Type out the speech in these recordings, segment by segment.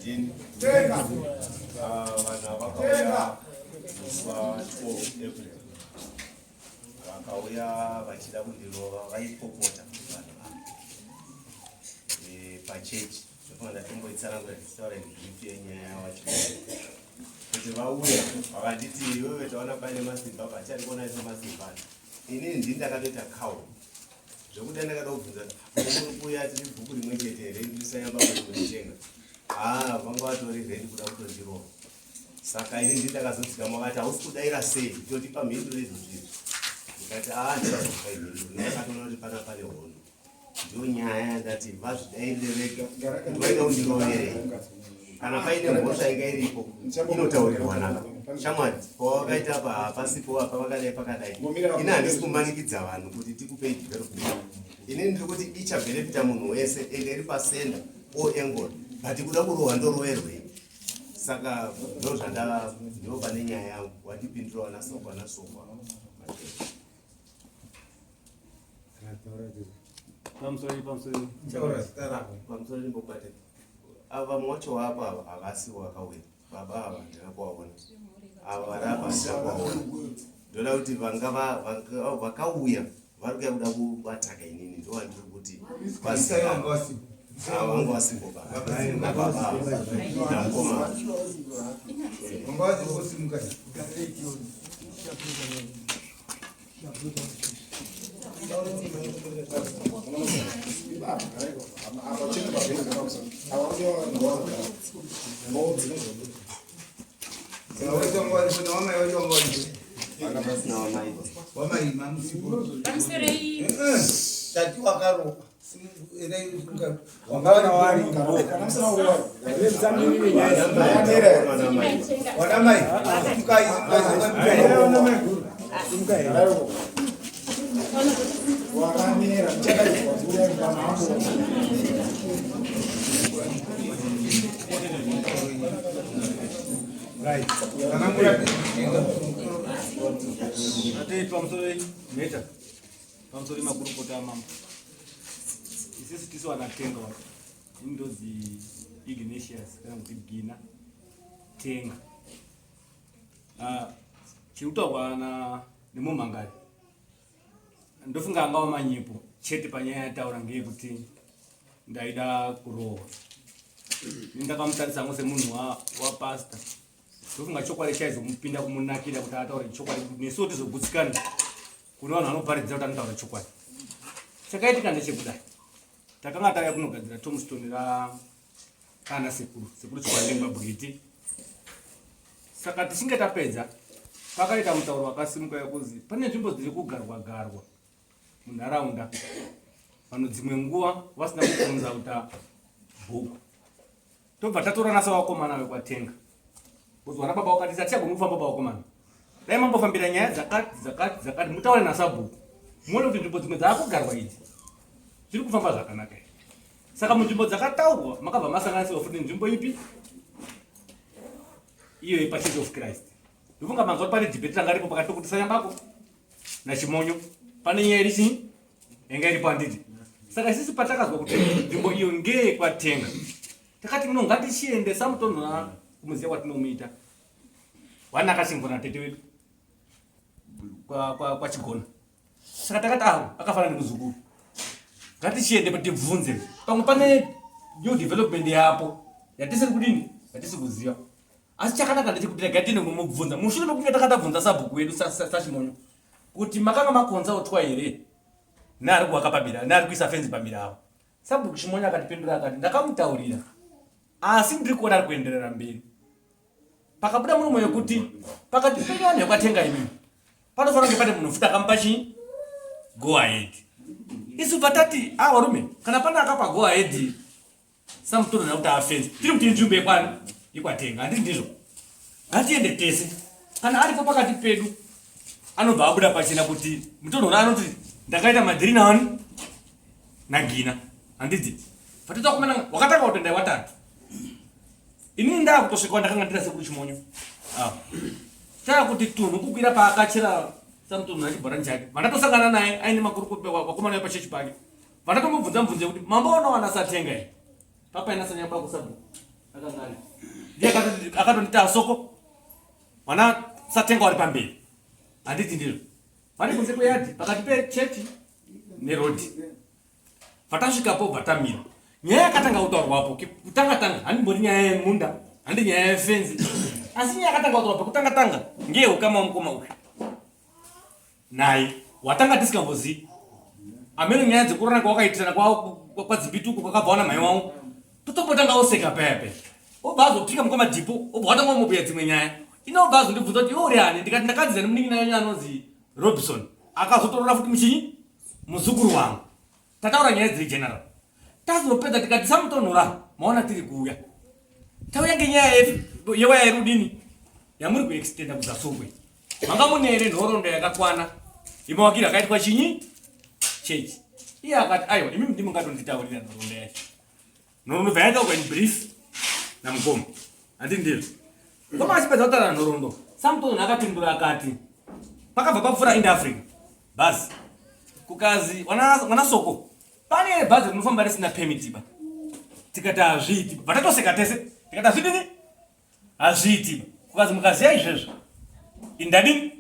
17. Vanhu ava vakauya musi wa 12 April. Vakauya vachida kundirova, vaipopota vanhu ava pachechi. Ndofunga ndatomboitsanangura ndichitaura brief yenyaya yacho kuti vauya vakanditi, "Iwewe, taona paine masimba pachari kuona iso masimba." Inini ndini ndakatoita kau zvekuti andakada kubvunza, "Muri kuuya tiri bhuku rimwe chete here? Ndisanyamba kutenga." Haa, vanga vatori ready kuda kutondirova. Saka ini ndini ndakazodzikama. Vakati, "Hausi kudaira sei? Totipa mhinduro izvozvo izvi." Ndikati, "Aa, ndichazokupai mhinduro." Ndakatoona kuti pana pane hondo. Ndiyo nyaya yandati vazvidairire vega kuti vaida kundiroverei. Kana paine mhosva inga iripo, inotaurirwa navo. "Shamwari, pawakaita apa hapasipo, apa pakadai pakadai." Ini handisi kumanikidza vanhu kuti tikupei development. Inini ndiri kuti ichabhenefita munhu wese, ende iri pacenter o angle, but kuda kurohwa, ndoroverwei? Saka ndo zvanda, ndo pane nyaya yangu. Wandipindura wanasokwa nasokwa. Pamusoro, pamusoro. Taura zita rako. Pamusoro, ndimbobate ava. Vamwe wacho vapo ava havasi vakauya. Baba ava handina kuvaona, ava vari apa handina kuvaona. Ndoda kuti vanga vakauya vari kuya kuda kubataka inini, ndo vandiri kuti Isai wanga wasipo. Vanga wasipo nababa ava namukoma. Wanga wasipo, simuka. Wacho wanga waripo nawamai wacho wanga waripo. Vanga pasina wamai. Wamai mamusipo. Pamusorei. Tati wakarohwa. Wanga wari. Wanamai. Simukai, simukai, simukai. Wakamera muchadaidzwa kuuya pamambo. Right. Tsanangura. Atei, pamusoro mheta. Pamusoro, makurukota amambo. Isisi tisu vanatenga wacho. Ini ndozi Ignatius kana kuti Gina Tenga. Ah, chiri kutaurwa na nemumhangari, ndofunga angava manyepo chete. Panyaya yataura ngeyekuti ndaida kurohwa. Ini ndakamutarisa hangu semunhu wapasta. Ndofunga chokwadi chaizomupinda kumunakira kuti ataure chokwadi, nesuwo tizogutsikana kune vanhu vanoparidzira kuti anotaura chokwadi. Chakaitika ndechekudai: takanga tauya kunogadzira tombstone ra kana sekuru Chikwandengwa Bwiti. Saka tichinge tapedza, pakaita mutauro wakasimuka yekuzi pane nzvimbo dziri kugarwa garwa munharaunda, vanhu dzimwe nguva vasina kukonzauta bhuku. Tobva tatorana sevakomana vekwatenga, kuzwa baba wakati, "Hatichagoni kufamba bavakomana, dai mambofambira nyaya dzakati dzakati dzakati, mutaure nasabhuku, muone kuti nzvimbo dzimwe dzaakugarwa idzi zviri kufamba zvakanaka here." Saka munzvimbo dzakataurwa makabva masanganisirwa futi nzvimbo ipi iyo yepaChurch of Christ. Ndofunga manzwa kuti pane debate ranga ripo pakati pekuti Sanyambako naChimonyo, pane nyaya iri chii yanga iripo, handiti? Saka isisi patakazwa kuti nzvimbo iyo ngeyekwatenga, takati no, ngatichiende samutonhora kumuziya kwatinomuita wanakachingona tete wedu kwaChigona. Saka takati avo akafanana nemuzukuru, ngatichiende tibvunze, pamwe pane new development yapo yatisiri kudini, yatisi kuziva. Asi chakanaka ndechekuti regai tiende kunomubvunza. Mushure mekunge takatabvunza sabhuku wedu saChimonyo kuti makanga makonzautwa here neari kuvaka pamira, neari kuisa fenzi pamira avo, sabhuku Chimonyo akatipindura akati, "Ndakamutaurira, asi ndiri kuona ari kuenderera mberi." Pakabuda muromo yekuti pakati penyu vanhu vekwatenga imimi panofanira kunge pane munhu futi akamupa chii, go ahead. Isu bva tati, "A, varume, kana pane akapa go ahead samutonhona kuti afenzi, tiri kuti inzvimbo yekwani, yekwatenga, handiti ndizvo? Ngatiende tese. Kana aripo pakati pedu, anobva abuda pachena kuti mutonhona anoti ndakaita madhiri naani, nagina, handiti?" Vatota kumana wakatanga kutenda watatu. Inini ndakutosvika, ndakanga ndina sekuru Chimonyo. Ah. Taa kuti tunhu kukwira paakachera samutunhu achibhorani chake, vandatosangana naye aine makuru vakomana vepachechi pake. Vandatomubvunza mubvunzo yekuti, "Mamboona wana satenga here papaina sanyabako sabhuku?" Akanga ari. Ndiye akatondita soko. Wana satenga wari pamberi. Handiti ndizvo. Vari kunze kweyadhi pakati pechechi nerodhi. Patasvikapo bva tamira. Nyaya yakatanga kutaurwapo kutanga tanga handimbori nyaya yemunda, handi nyaya yefenzi. Asi nyaya yakatanga kutaurwa pekutanga tanga ngeyeukama wamukoma uyu. Naye watanga tisingambozivi. Amene nyaya dzekurana kwawakaitirana kwadzimbituko kwakabva wana mhai wangu. Totombotanga oseka paya paya. Obva azopika mukoma Dhipo, obva watanga kumbobuya dzimwe nyaya. Inobva azondibvunza kuti iwe uri ani? Ndikati ndakadzidza nemunin'ina wenyu anonzi Robinson. Akazotorora futi muchinyi? Muzukuru wangu. Tataura nyaya dziri general. Tazopedza tikati samutonhora maona tiri kuuya. Tauya ngenyaya yewaya yerudini yamuri kuextenda kudzasungwe. Manga mune here nhoroondo yakakwana yemawakiro akaitwa chinyi? Chechi. Iye akati aiwa imi ndimi mungatonditaurira nhoroondo yacho. Nhoroondo bva yataurwa in brief namukoma. Handiti ndizvo? Mukoma achipedza kutaura nhoroondo, Samson akapindura akati pakabva papfuura Ind Africa bhazi kukazi wana soko pane here bhazi rinofamba risina permit ba tikati hazviiti bva tatoseka tese tikati hazvidini hazviiti ba kukazi mukaziya izvezvo indadini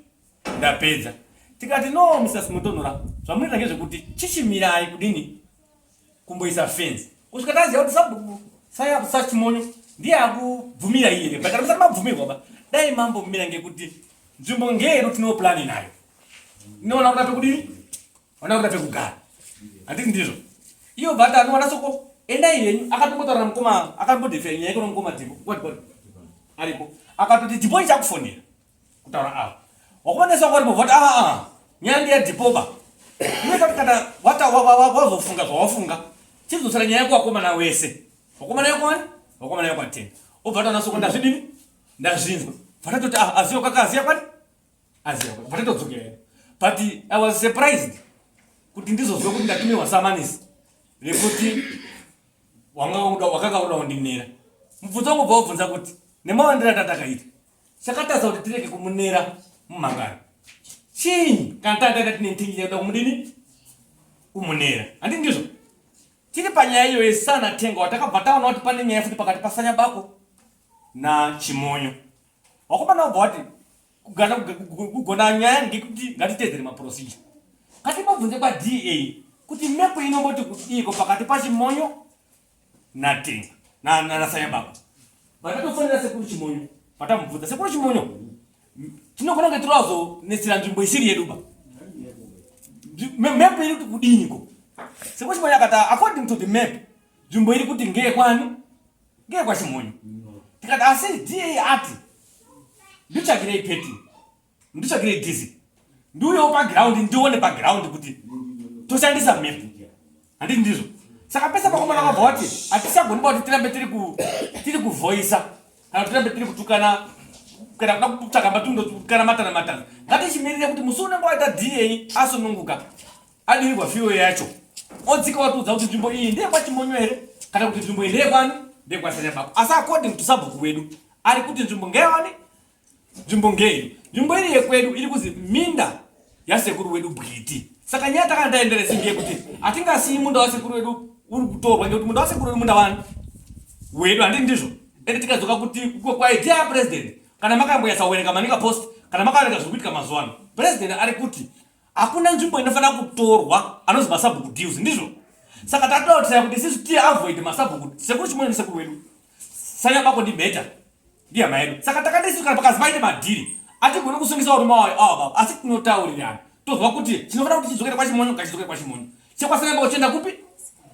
ndapedza tikati no Mr. Simotonora zvamunoita ngezvekuti chichimirai kudini kumboisa fence kusvika taziva kuti sabhuku sachimonyo ndiye akubvumira iye but kana musati mabvumirwa ba dai mambomira ngekuti nzvimbo ngeyedu tinewo plani nayo inoona kuda pekudini ona kuda pekugara handiti ndizvo iyo bvata anowana soko endai henyu akatombotaura namukoma akambodefera nyaya yekuno mukoma dhipo aripo akatoti dhipo ichakufonera kutaura ava wakuonesa kwari bovoti aa ah, ah, nyaya ndiya dhipoba inoita kuti kana wazofunga zvawafunga chizotsara nyaya yekuvakomana wese vakomana yekwani vakomana yekwatenda obva taona soko ndazvidini ndazvinzwa vatatoti ah, aziva kwaka aziva kwani aziva kwani vatatodzokera but i was surprised kuti ndizozwe kuti ndatumirwa samanisi rekuti wakanga uda kundinera mubvunzo wangu ubva wabvunza kuti nemawandiro atatakaita Chakatadza kuti tirege kumunera mumhangara chinyi kana tanga tine ntingi yakuda kumudini kumunera handi ndizvo tiri panyaya iyoyo yesana tenga watakabva taona kuti pane nyaya futi pakati pasanyabako nachimonyo wakomana wabva wati kugona nyaya ngekuti ngatiteedzere maprocedure ngatimbobvunze kwada kuti mepo inomboti kudiiko pakati pachimonyo natenga nasanyabako vatatofonera sekuru chimonyo vatamubvunza sekuru chimonyo tinogona kunge tiriwazonetsera nzvimbo isiri yedu ba map iri kuti kudiniko sekuru chimonyo akati according to the map nzvimbo iri kuti ngeyekwani ngeyekwachimonyo tikati asi da ati nditsvakirei peti nditsvakirei dizzy ndiuyewo paground ndione paground kuti toshandisa map handiti ndizvo saka pese pakomana vabva wati hatisagoni ba kuti tirambe tiri kuvhoisa kana tirambe tiri kutukana kana kuda kutsvaka matundo kana matana matana ngatichimirire kuti musi unenge waita da asununguka adirirwa fiyo yacho odzika watiudza kuti nzvimbo iyi ndeyekwachimonyo here kana kuti nzvimbo iyi ndeyekwani ndeyekwasanyabako asi according to sabhuku wedu ari kuti nzvimbo ngeyawani Nzvimbo ngei? Nzvimbo iri yekwedu iri kuzi minda yasekuru wedu Bwiti. Saka nyaya takanga taenderesi ngeyekuti hatingasiyi munda wasekuru wedu uri kutorwa ngekuti munda wasekuru wedu munda wani wedu handiti ndizvo? Ende tikadzoka kuti kwaidea president kana makamboyatsa kuverenga Manica Post kana makaverenga zviri kuitika mazuva ano president ari kuti hakuna nzvimbo inofanira kutorwa anonzi masabhuku deals ndizvo saka tatoda kutiraya kuti isisu tiavoid masabhuku sekuru chimwe nesekuru wedu sanyabako ndi better ndiye hama yedu saka takati kana pakazi paite madhiri atigoni kusungisa varume wayo awa baba asi tinotaurirana tozwa kuti chinofanira kuti chidzokere kwachimonyo ngachidzokere kwachimonyo chekwasanyamba uchienda kupi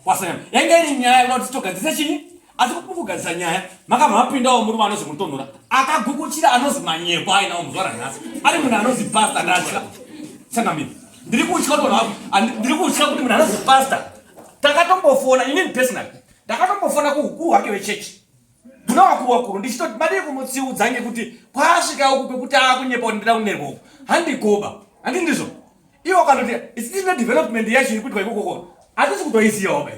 kwasanyamba yainge iri nyaya yekuda kuti togadzirisa chinyi asi kugadzirisa nyaya makabva mapindawo murume anozi mutonhora akagukuchira anozi manyepo ainawo muzuva ranhasi ari munhu anozi pasta ndatya changamire ndiri kutya kuti vanhu ndiri kutya kuti munhu anozi pasta takatombofona inini personally ndakatombofona kuukuru hwake wechechi Nduna wakuru wakuru ndichitoti madii kumutsiudza ngekuti kwaasvika uku kwekuti aakunyepa kuti ndida kunerwa uku handikoba handi ndizvo iwo akandoti isi tine development yacho iri kuitwa ikokoko hatisi kutoizivawo ba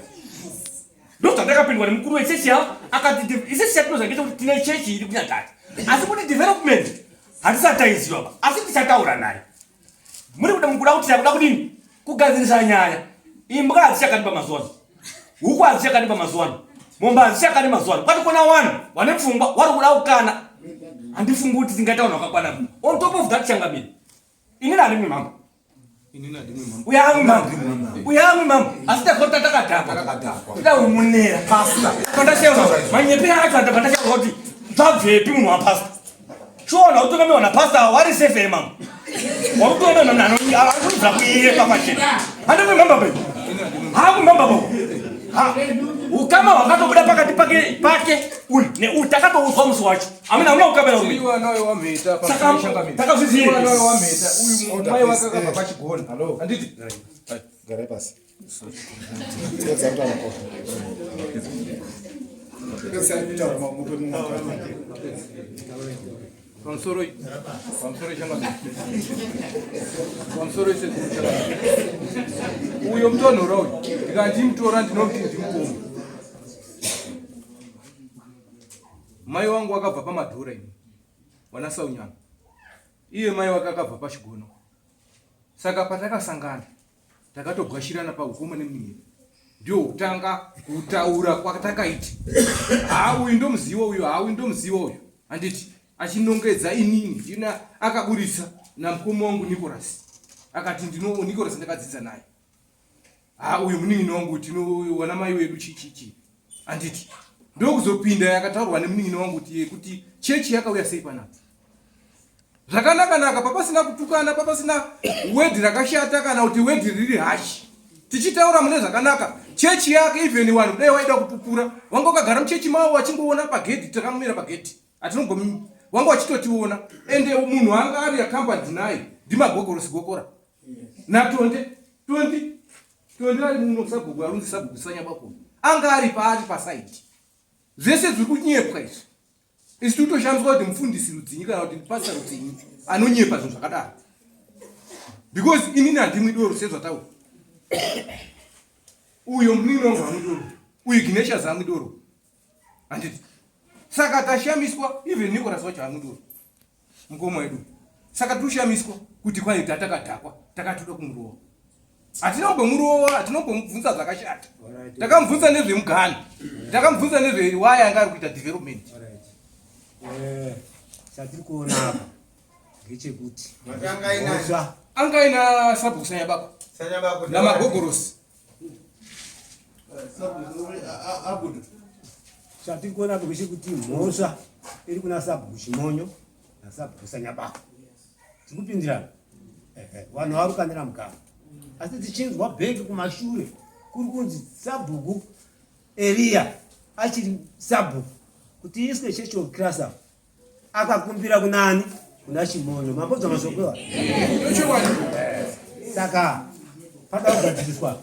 ndozvandakapindwa nemukuru wechechi yavo akati isi chatinoziva ngechekuti tine chechi iri kunyatati asi kuti development hatisati taiziva ba asi tichataura naye muri kuda mukuda kuti yakuda kudini kugadzirisa nyaya imbwa hadzichakadipa mazuva ano huku hadzichakadipa mazuva ano. Mombe hadzichakani mazuva ano. Kwati kona wani wane pfungwa wari kuda kukana. Handifungi kuti tingaita vanhu vakakwana. On top of that changamire. Inini handimwi mambo. Uya amwi mambo. Uya amwi mambo. Asi takota takadhakwa. Toda kumunera. Pastor. Pandashaura manyepera acho andabva ndashaura kuti zvabvepi munhu wapastor. Chiona utungamirwa napastor wari safe here mambo. Wakutoona munhu anobva kuyepa pachena. Handimwi mambo be. Haku mambo bo. Ha. Ukama hwakatobuda pakati pake pake uyu neuyu takatoudzwa musi wacho. Amina hamuna kukamera uyu. Iwe anawe wamheta Saka pamusoro takazviziva. Iwe anawe wamheta uyu mai wake akabva pachigona. Hello. Handiti? Garai pasi. Pedza kutaura kwako. Pedzai kutaura mupe mumwe mukana. Pamusoro pamusoro changamire. Pamusoro sekuru changamire. Uyo mutonhora uyu ndikandimutora ndinomuti ndimukoma. Mai wangu akabva pamadhura ini wana Saunyana. Iye mai wake akabva pachigono. Saka patakasangana takatogwashirana paukoma nemunin'ina. Ndio kutanga kutaura kwatakaita. Haa uyu ndomuziva uyu, haa uyu ndomuziva uyu. Handiti achinongedza inini ndina akaburitsa namukoma wangu Nicholas. Akati ndino Nicholas ndakadzidza naye. Haa uyu munin'ina wangu tinowana mai wedu chi chi chi. Handiti ndokuzopinda yakataurwa nemunin'ina wangu kuti yekuti chechi yakauya sei panapa. Zvakanaka naka papasina kutukana papasina wedhi rakashata kana kuti wedhi riri hashi tichitaura mune zvakanaka chechi yake even vanhu dai waida kupupura wanga wakagara muchechi mavo wachingoona pagedhi takamumira pagedhi atinogom wanga wachitotiona ende munhu anga ari accompanied naye ndimagogorosi gokora natonde tondi tondi ari muno sabhuku arunzi sabhuku sanyabako anga ari paari pasaidi zvese zviri kunyepwa izvi isu totoshandiswa kuti mufundisi rudzinyi kana kuti pastor rudzinyi anonyepa zvinhu zvakadaro because inini handimwi doro sezvataura uyo munin'ina wangu hamwi doro uyu Ignatius hamwi doro handiti saka tashamiswa even Nicholas wacho hamwi doro mukoma wedu saka toshamiswa kuti kwai tatakadhakwa takatoda kumurowa hatina kumbomurowa hatina kumbomubvunza zvakashata takamubvunza nezvemugano takamubvunza nezvewaya anga ari kuita development Chatiri kuona apa ngechekuti Matanga ina mhosva anga aina sabhuku sanyabako Sanyabako namagogorosi Chatiri kuona apa ngechekuti mhosva iri kuna sabhuku Chimonyo nasabhuku Sanyabako. Tiri kupindirana. Ehe, vanhu vari kukanira mugano asi tichinzwa bhengi kumashure kuri kunzi sabhuku Eriya achiri sabhuku kuti iiswe Church of Christ apa akakumbira kunani kuna Chimonyo. Mambonzwa mashoko iwa? Saka pada kugadziriswa.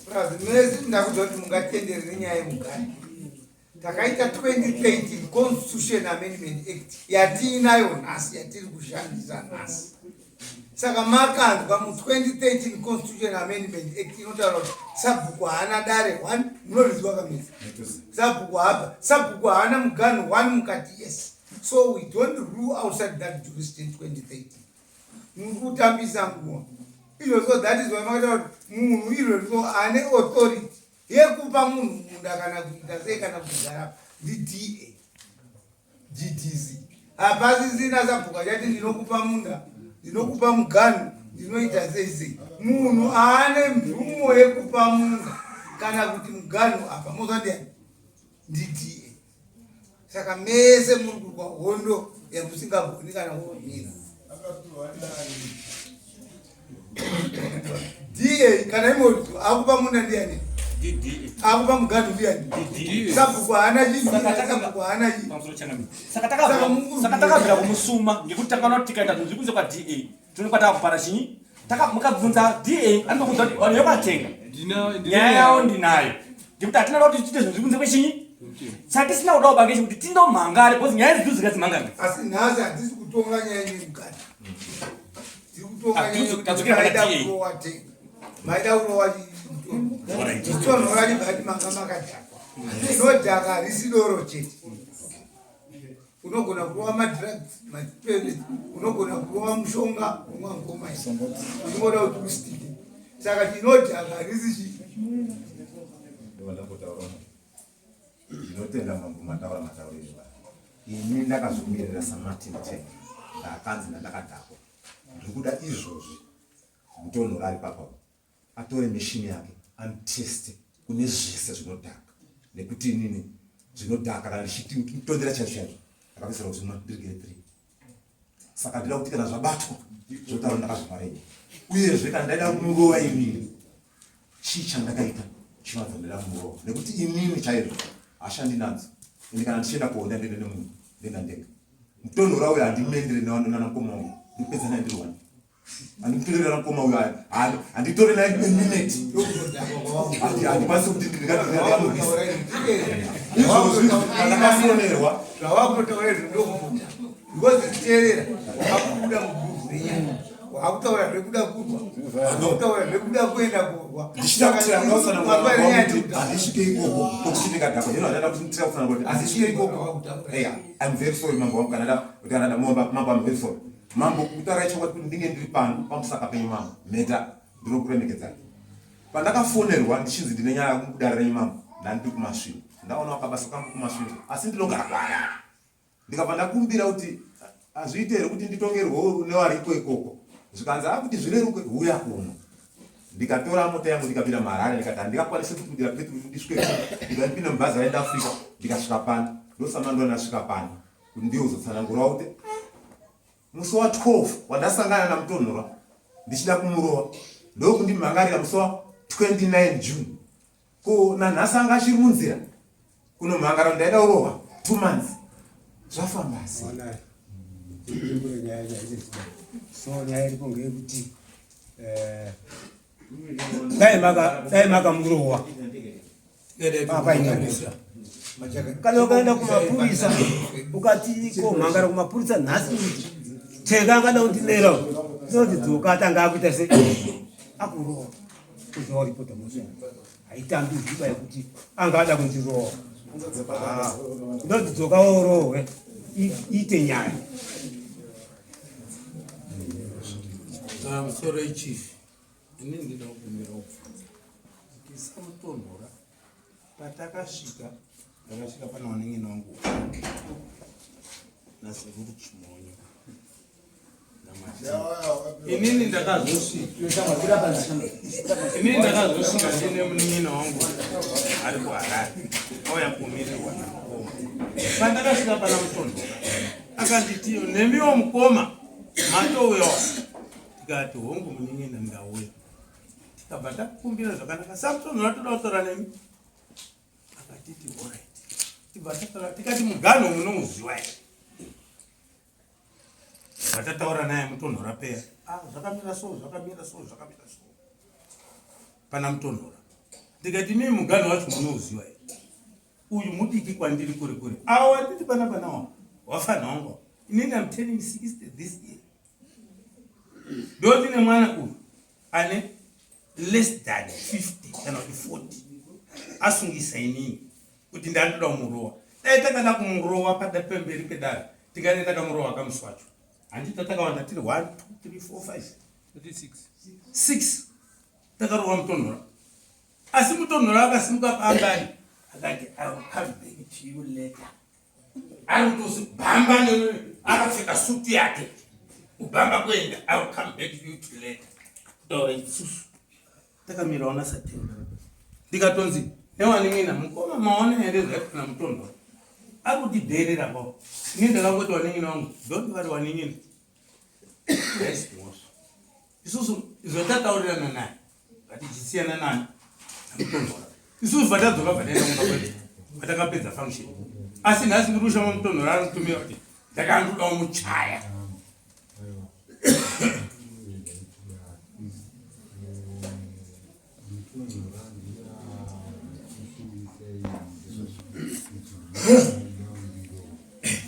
Prazi mese ndakudza kuti mungatenderere nyaya yemugari. Takaita 2013 Constitution Amendment Act yatiinayo nhasi yatiri kushandisa nhasi. Saka makanzwa mu 2013 Constitution Amendment Act inotaura kuti sabhuku haana dare one munoriziwa kamisa. Sabhuku haaba sabhuku haana muganhu one mukati yes. So we don't rule outside that jurisdiction 2013. Muri kutambisa nguva. Izvozvo that is why makataura kuti munhu izvozvo ane authority yekupa munhu munda kana kuita sei kana kugara ndiDA DDC. Hapasisina sabhuku achati ndinokupa munda ndinokupa muganhu ndinoita sei sei. Munhu aane mvumo yekupa munda kana kuti muganhu apa mozwa ndiani ndiDA. Saka mese muri kurwa hondo yamusingagoni kana kumira. DA kana imoto akupa munda ndiani? Akupa muganhu ndiani? Sabhuku haana chinhu, sabhuku haana chinhu. Pamusoro changamire. Saka takabvira kumusuma ngekuti takaona kuti tikaita zvinhu zviri kunze kwaDA tinoonekwa takupara chinyi. Mukabvunza DA anokubvunza kuti vanhu vekwatenga nyaya yavo ndinayo ngekuti hatina kuda kuti tiite zvinhu zviri kunze kwechinyi. Chatisina kuda kuba ngechekuti tindomhangare because nyaya idzi dzikadzimhangare. Asi nhasi hatisi kutonga nyaya yemugari. Tiri kutonga nyaya yekuti Tadzokera maida pana DA. kurowa tenga. Maida kurowa chitonhora chibati manga makadhakwa. Chinodhaka harisi doro chete. Unogona kurova madrugs, mapellets, unogona kurova mushonga unwa ngoma iyi. Uchingoda kuti ustike. Saka chinodhaka harisi chii. Ndinotenda mambo mataura matauriro aya. Ini ndakazvimirira saMartin Tech ndakanzi ndandakadhakwa. Ndiri kuda izvozvi mutonhora ari papa atore machine yake anditeste kune zvese zvinodhaka nekuti inini zvinodhaka kana ndichitondera chaizvo chaizvo ndakapedzisira kuzvinwa ndiri grade 3 saka ndida kuti kana zvabatwa zvotaura ndakazvimarei uyezve kana ndaida kumurova inini chii chandakaita chinoratidza ndida kumurova nekuti inini chaizvo hasha ndinadzo ende kana ndichienda kuhonda ndiende nemunhu ndenda ndega mutonhora uyo handimendere nana mukoma wangu ndikupedza naye ndiri one handimutorere nana mukoma uyo handitore naye minute handikwanisi kuti ndingaamurwisa izvozvi pandakafonerwa zvavakutotaura izvo ndokubuda because teerera wakabuda muguvhu renyaya wakutaura zvekuda kurwa wakutaura zvekuda kuenda kurwa ndichida kuti angautsanangura kuti handisvike ikoko kokuti ndikadhakwa hino handada kuti nditira kutsanangura kuti handisvike ikoko eya I'm very sorry mambo wangu kana kuti anada mambo I'm very sorry mambo kutaura chokwadi kuti ndinge ndiri pano pamusaka penyu mambo mheta ndinokuremekedzai pandakafonerwa ndichinzi ndine nyaya kudare renyu mambo ndandiri kumasvingo ndaona wakabasa kangu kumasvingo asi ndinogara kuharare ndikabva ndakumbira kuti hazviite here kuti nditongerwewo newariko ikoko zvikanzi akuti zvireruke huya kuno ndikatora mota yangu ndikapinda muharare ndikati handingakwanisi kuti kudira peturu ndisvike ndikapinda mubhazi raenda africa ndikasvika pano ndosamandwa ndasvika pano kuti ndiye uzotsanangurawo kuti musi wa 12 wandasangana namutonhora ndichida kumurova ndokundimhangarira musi wa 29 june Ko nanhasi anga achiri munzira kunomhangara ndaida kurohwa two months zvafamba sei? So nyaya iripo ngeyekuti eh, dai maka dai makamurohwa papaine kana ukaenda kumapurisa ukati komhangara kumapurisa nhasi teka angada kundinera tinoti dzoka atanga akuita se akurohwa kuzowaripota mhosva haitambi ziba yekuti anga ada kundirowa ah, ndoti dzoka urohwe iite nyaya pamusoro ichief ini ndida kukumbira kubvunza kuti samutonhora patakasvika ndakasvika pane wanengeni wangu nasekuru chimonyo inini ndakazosvika inini ndakazosvika ndine munin'ina wangu ari kuharare auya kumirirwa namukoma pandakasvika pana mutonhora akanditi nemiwo mukoma matouyawo tikati hongu munin'ina ndauya tikabva takumbira zvakanaka samutonhora toda kutaura nemi akatiti orit tibva tataura tikati muganho munouziwa here Vatataura naye mutonhora peya. Ah, zvakamira so, zvakamira so, zvakamira so. Pana mutonhora. Ndikati mimi muganho wacho munouziva here? Uyu mudiki kwandiri kure kure. Awa nditi pana pana wangu. Wafana wangu. Inini I'm turning 60 this year. Ndoti nemwana uyu ane less than 50 kana kuti 40 asungisa inini kuti ndandoda kumurowa dai takada kumurowa pada pemberi pedare tingadai takamurowa kamusi wacho handiti tatakawanda tiri 1 2 3 4 5 6 takarowa mutonhora asi mutonhora akasimuka paangari akati I will come back to you later ari kutozi bhamba akapfeka sutu yake kubhamba kuenda I will come back to you to later kutaura isusu takamirawo nasatenga ndikatonzi newanin'ina mukoma maona here zvaikona mutonho akutidheerera ko ini ndakangoti wanin'ina wangu don't vari wanin'ina haisi mhosva isusu zvatataurirana naye vatichisiyana nani namutonhora isusu vatadzoka bvataenda kumba kwedu vatakapedza function asi nhasi ndiri kushama mutonhora anotumira kuti ndakandodawo muchaya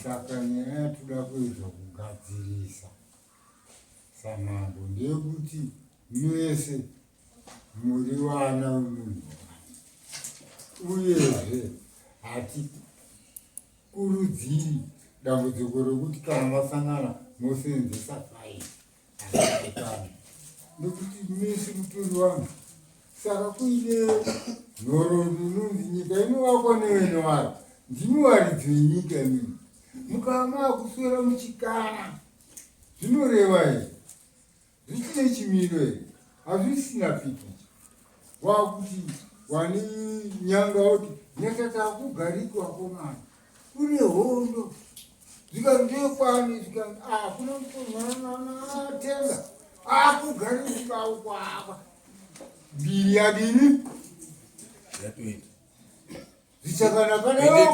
Saka nyaya yatoda kuedza kugadzirisa samambo ndeyekuti mese muri vana vemunhu uyezve hatikurudziri dambudziko rekuti kana vasangana mosenzesa faini hatiikani nekuti mese mutori vanhu. Saka kuine nhoroondo inonzi nyika inovakwa nevene vayo, ndimi varidzi venyika imimi. Mukava maakuswera muchikara zvinoreva here? Zvichine chimiro here? Hazvisina pikicha. Wakuti wani nyanga woti nyaka takugariki wakomana kune hondo zvikanzi ndekwani zvikanzi ah kuna mukomana tenga akugariki kwakwa mbiri yadini yatoenda zvichakana Ende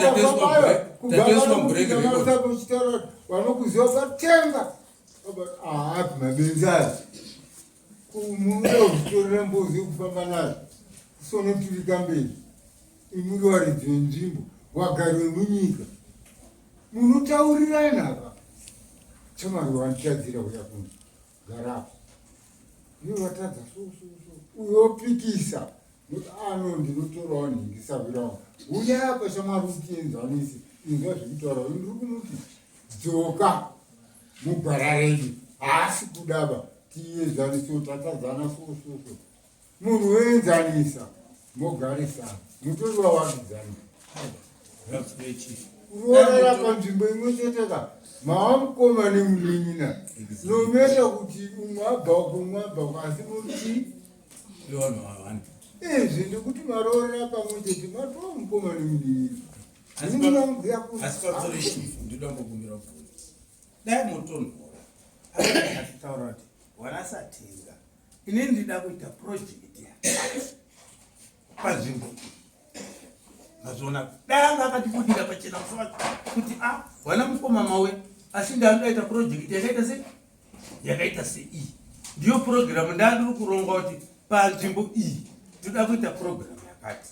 tatoiswa break record. panakuchitaura vanokuziva patenga aapi mabenzi ayo kumuda kutorera mbuzi yekufamba nayo kusonoturika mberi imuri varidzi venzvimbo vagari vemunyika munotaurirana apa chamari wanditadzira uya kuno garapo iwe watadza so so so uyo wopikisa ano ndinotorawo nhingisavira wangu uya apa shamwari utienzanise inzwa zvekutaura uyu ndiri kumuti dzoka mugwara redu haasi kudaba tienzanise tatadzana so so so munhu woenzanisa mogarisana mutori wavakidzani kuroorera panzvimbo imwe chete ka mava mukoma nemunin'ina nometa kuti umwe abva uko umwe abva uko asi muti izvi ndikuti maroorera pamwe chete matova mukoma nemunin'ina asi pamusoro chief ndinoda kubvunza dai mutonhora akatitaura kuti wanasatenga ini ndida kuita project yakati panzvimbo mazviona dai anga akatibudira pachena musi wacho kuti a ah, wana mukoma mawe asi ndaandaita project yakaita sei yakaita seii ndiyo purogiramu ndandiri kuronga kuti panzvimbo iyi toda kuita purogiramu yakati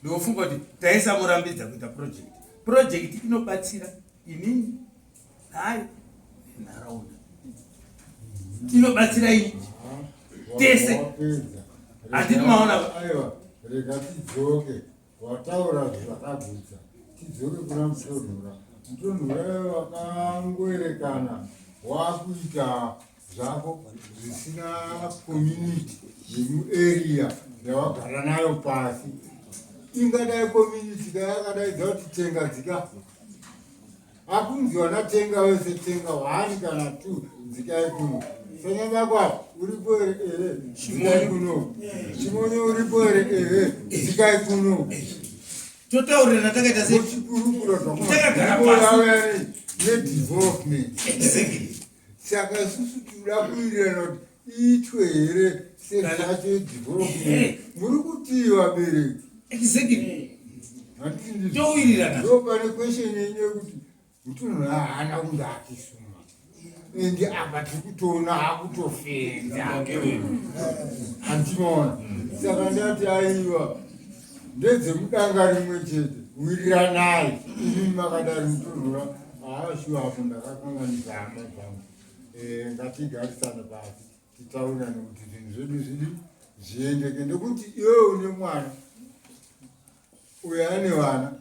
Ndinofunga kuti taisamurambidza kuita project. Project inobatsira inini naye nenharaunda. Inobatsira ini tese. Handiti maona? Aiwa, rega tidzoke. Wataura zvakagutsa. Tidzoke kuna Mutonhora. Mutonhora wakangoerekana wakuita zvako zvisina community yemuarea yawagara nayo pasi ingadai community ka yakadaidza kuti tenga dzika hakunzi wana tenga wese tenga one kana two dzikai kuno sanyanyakwa uripo here ehe dzikai kuno chimonyo uripo here ehe dzikai kuno totaurirana takaita sei chikurukura takagara pasi nedevelopment exactly Saka isusu tinoda kuwirirana kuti iitwe here sezvacho yedevelopment. Muri kutii vabereki? Exactly. Handiti ndizvo. Towirirana. Ndo pane question yenyu yekuti mutunhu haana kunge akisuma. Ende apa tiri kutoona akutofenza. Handinoona. Saka ndati aiwa ndedzemudanga rimwe chete. Wiriranai. Imi makadari mutunhu Haa shuwa apo ndakakanganisa hama dzangu. Eh, ngatigarisane pasi titaurirane kuti zvinhu zvedu zvidi zviendeke nekuti iwewe une mwana uyo ane vana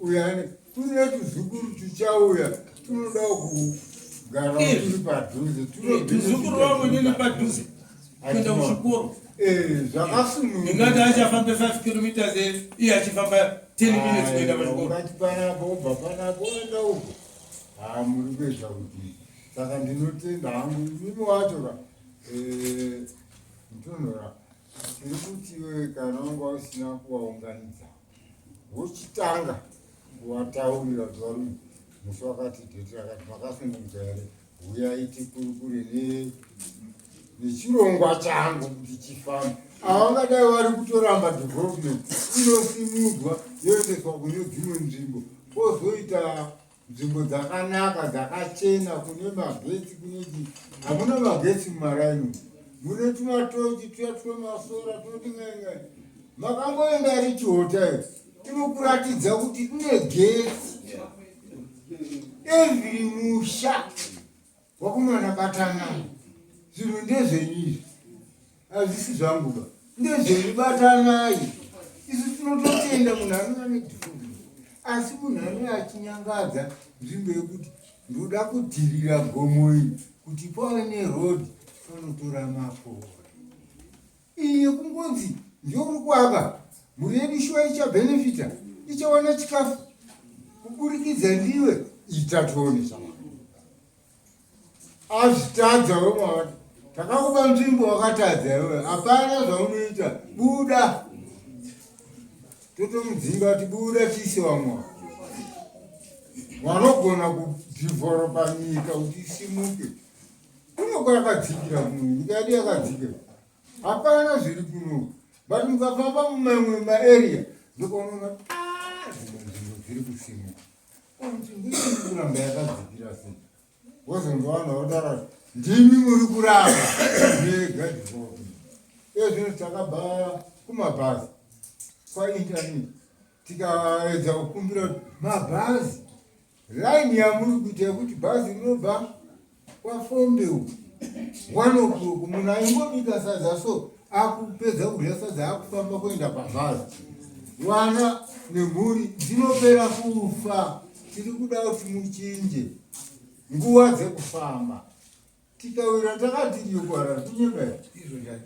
uyo ane kune tuzukuru tuchauya tunodawo kugara turi padhuze tuzukuru wangu nini padhuze kuenda kuchikoro eh, zvakasununguka ingati achafambe 5 kilometers eh, iye achifamba 10 minutes kuenda pachikoro ungati panapo wobva panapo woenda uko haa muri kuedza kuti saka ndinotenda hangu imimi wacho ka eh, mutonhora tiri kuti iwe kana wanga usina kuvaunganidza wochitanga kuwataurira kuti varume musi wakati dheti rakati makasununguka here huyai tikurukure nechirongwa changu kuti chifambe avangadai vari kutoramba development inosimudzwa yoendeswa kune dzimwe nzvimbo kwozoita nzvimbo dzakanaka dzakachena kune magetsi kune chii hamuna magetsi mumaraini mune tumatochi tuya twemasora tunoti ngaingai makamboenda richihota iyo inokuratidza kuti kune getsi every musha wakumana batanai zvinhu ndezvenyu izvi hazvisi zvangu ba ndezvenyu batanai isu tinototenda munhu anouya nedifumi asi munhu anouya achinyangadza nzvimbo yekuti ndoda kudhirira gomo iri kuti pave neroad panotora makore iye kungonzi. Ndiwe uri kuaka mhuri yedu shuwa ichabhenefita ichawana chikafu kuburikidza ndiwe ita tione shamwari azvitadza wemwana takakupa nzvimbo wakatadza iwe hapana zvaunoita buda totomudzinga kuti buda tiise vamwe vanogona kudhivhoropa nyika kuti isimuke kuno kwakadzikira kuno nyika yedu yakadzikira hapana zviri kuno but mukafamba mumamwe maarea ndokaunoona ah, dzimwe nzvimbo dziri kusimuka nzvimbo iri kuramba yakadzikira sei wozonzwa vanhu vautaura kuti ndimi muri kuramba mega development iye zvino takabva kumabhazi kwainternet tikaedza kukumbira kuti mabhazi Line yamuri kuita yekuti bhazi rinobva kwafombe uku one o'clock munhu aingobika sadza so akupedza kudya sadza akufamba kuenda pabhazi vana nemhuri dzinopera kufa tiri kuda kuti muchinje nguva dzekufamba tikawira takatiriyo kuharare kunyepa here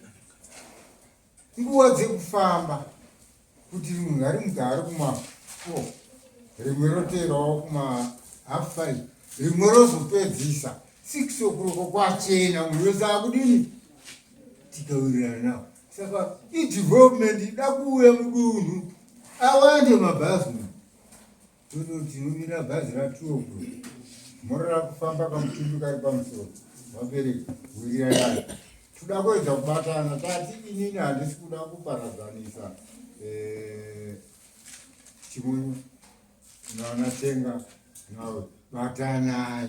nguva dzekufamba kuti rimwe ngarimuka ari kuma four rimwe roteerawo kuma half five rimwe rozopedzisa six o'clock kwachena munhu wese akudini tikawirirana nawo saka idevelopment ida kuuya mudunhu awande mabhazi Toto tinomira bhazi ratuoko morara kufamba kamutumbi kari pamusoro vabereki wiriranai toda kuedza kubatana tati inini handisi kuda kuparadzanisa eh, chimunyu nanatenga nawe batanai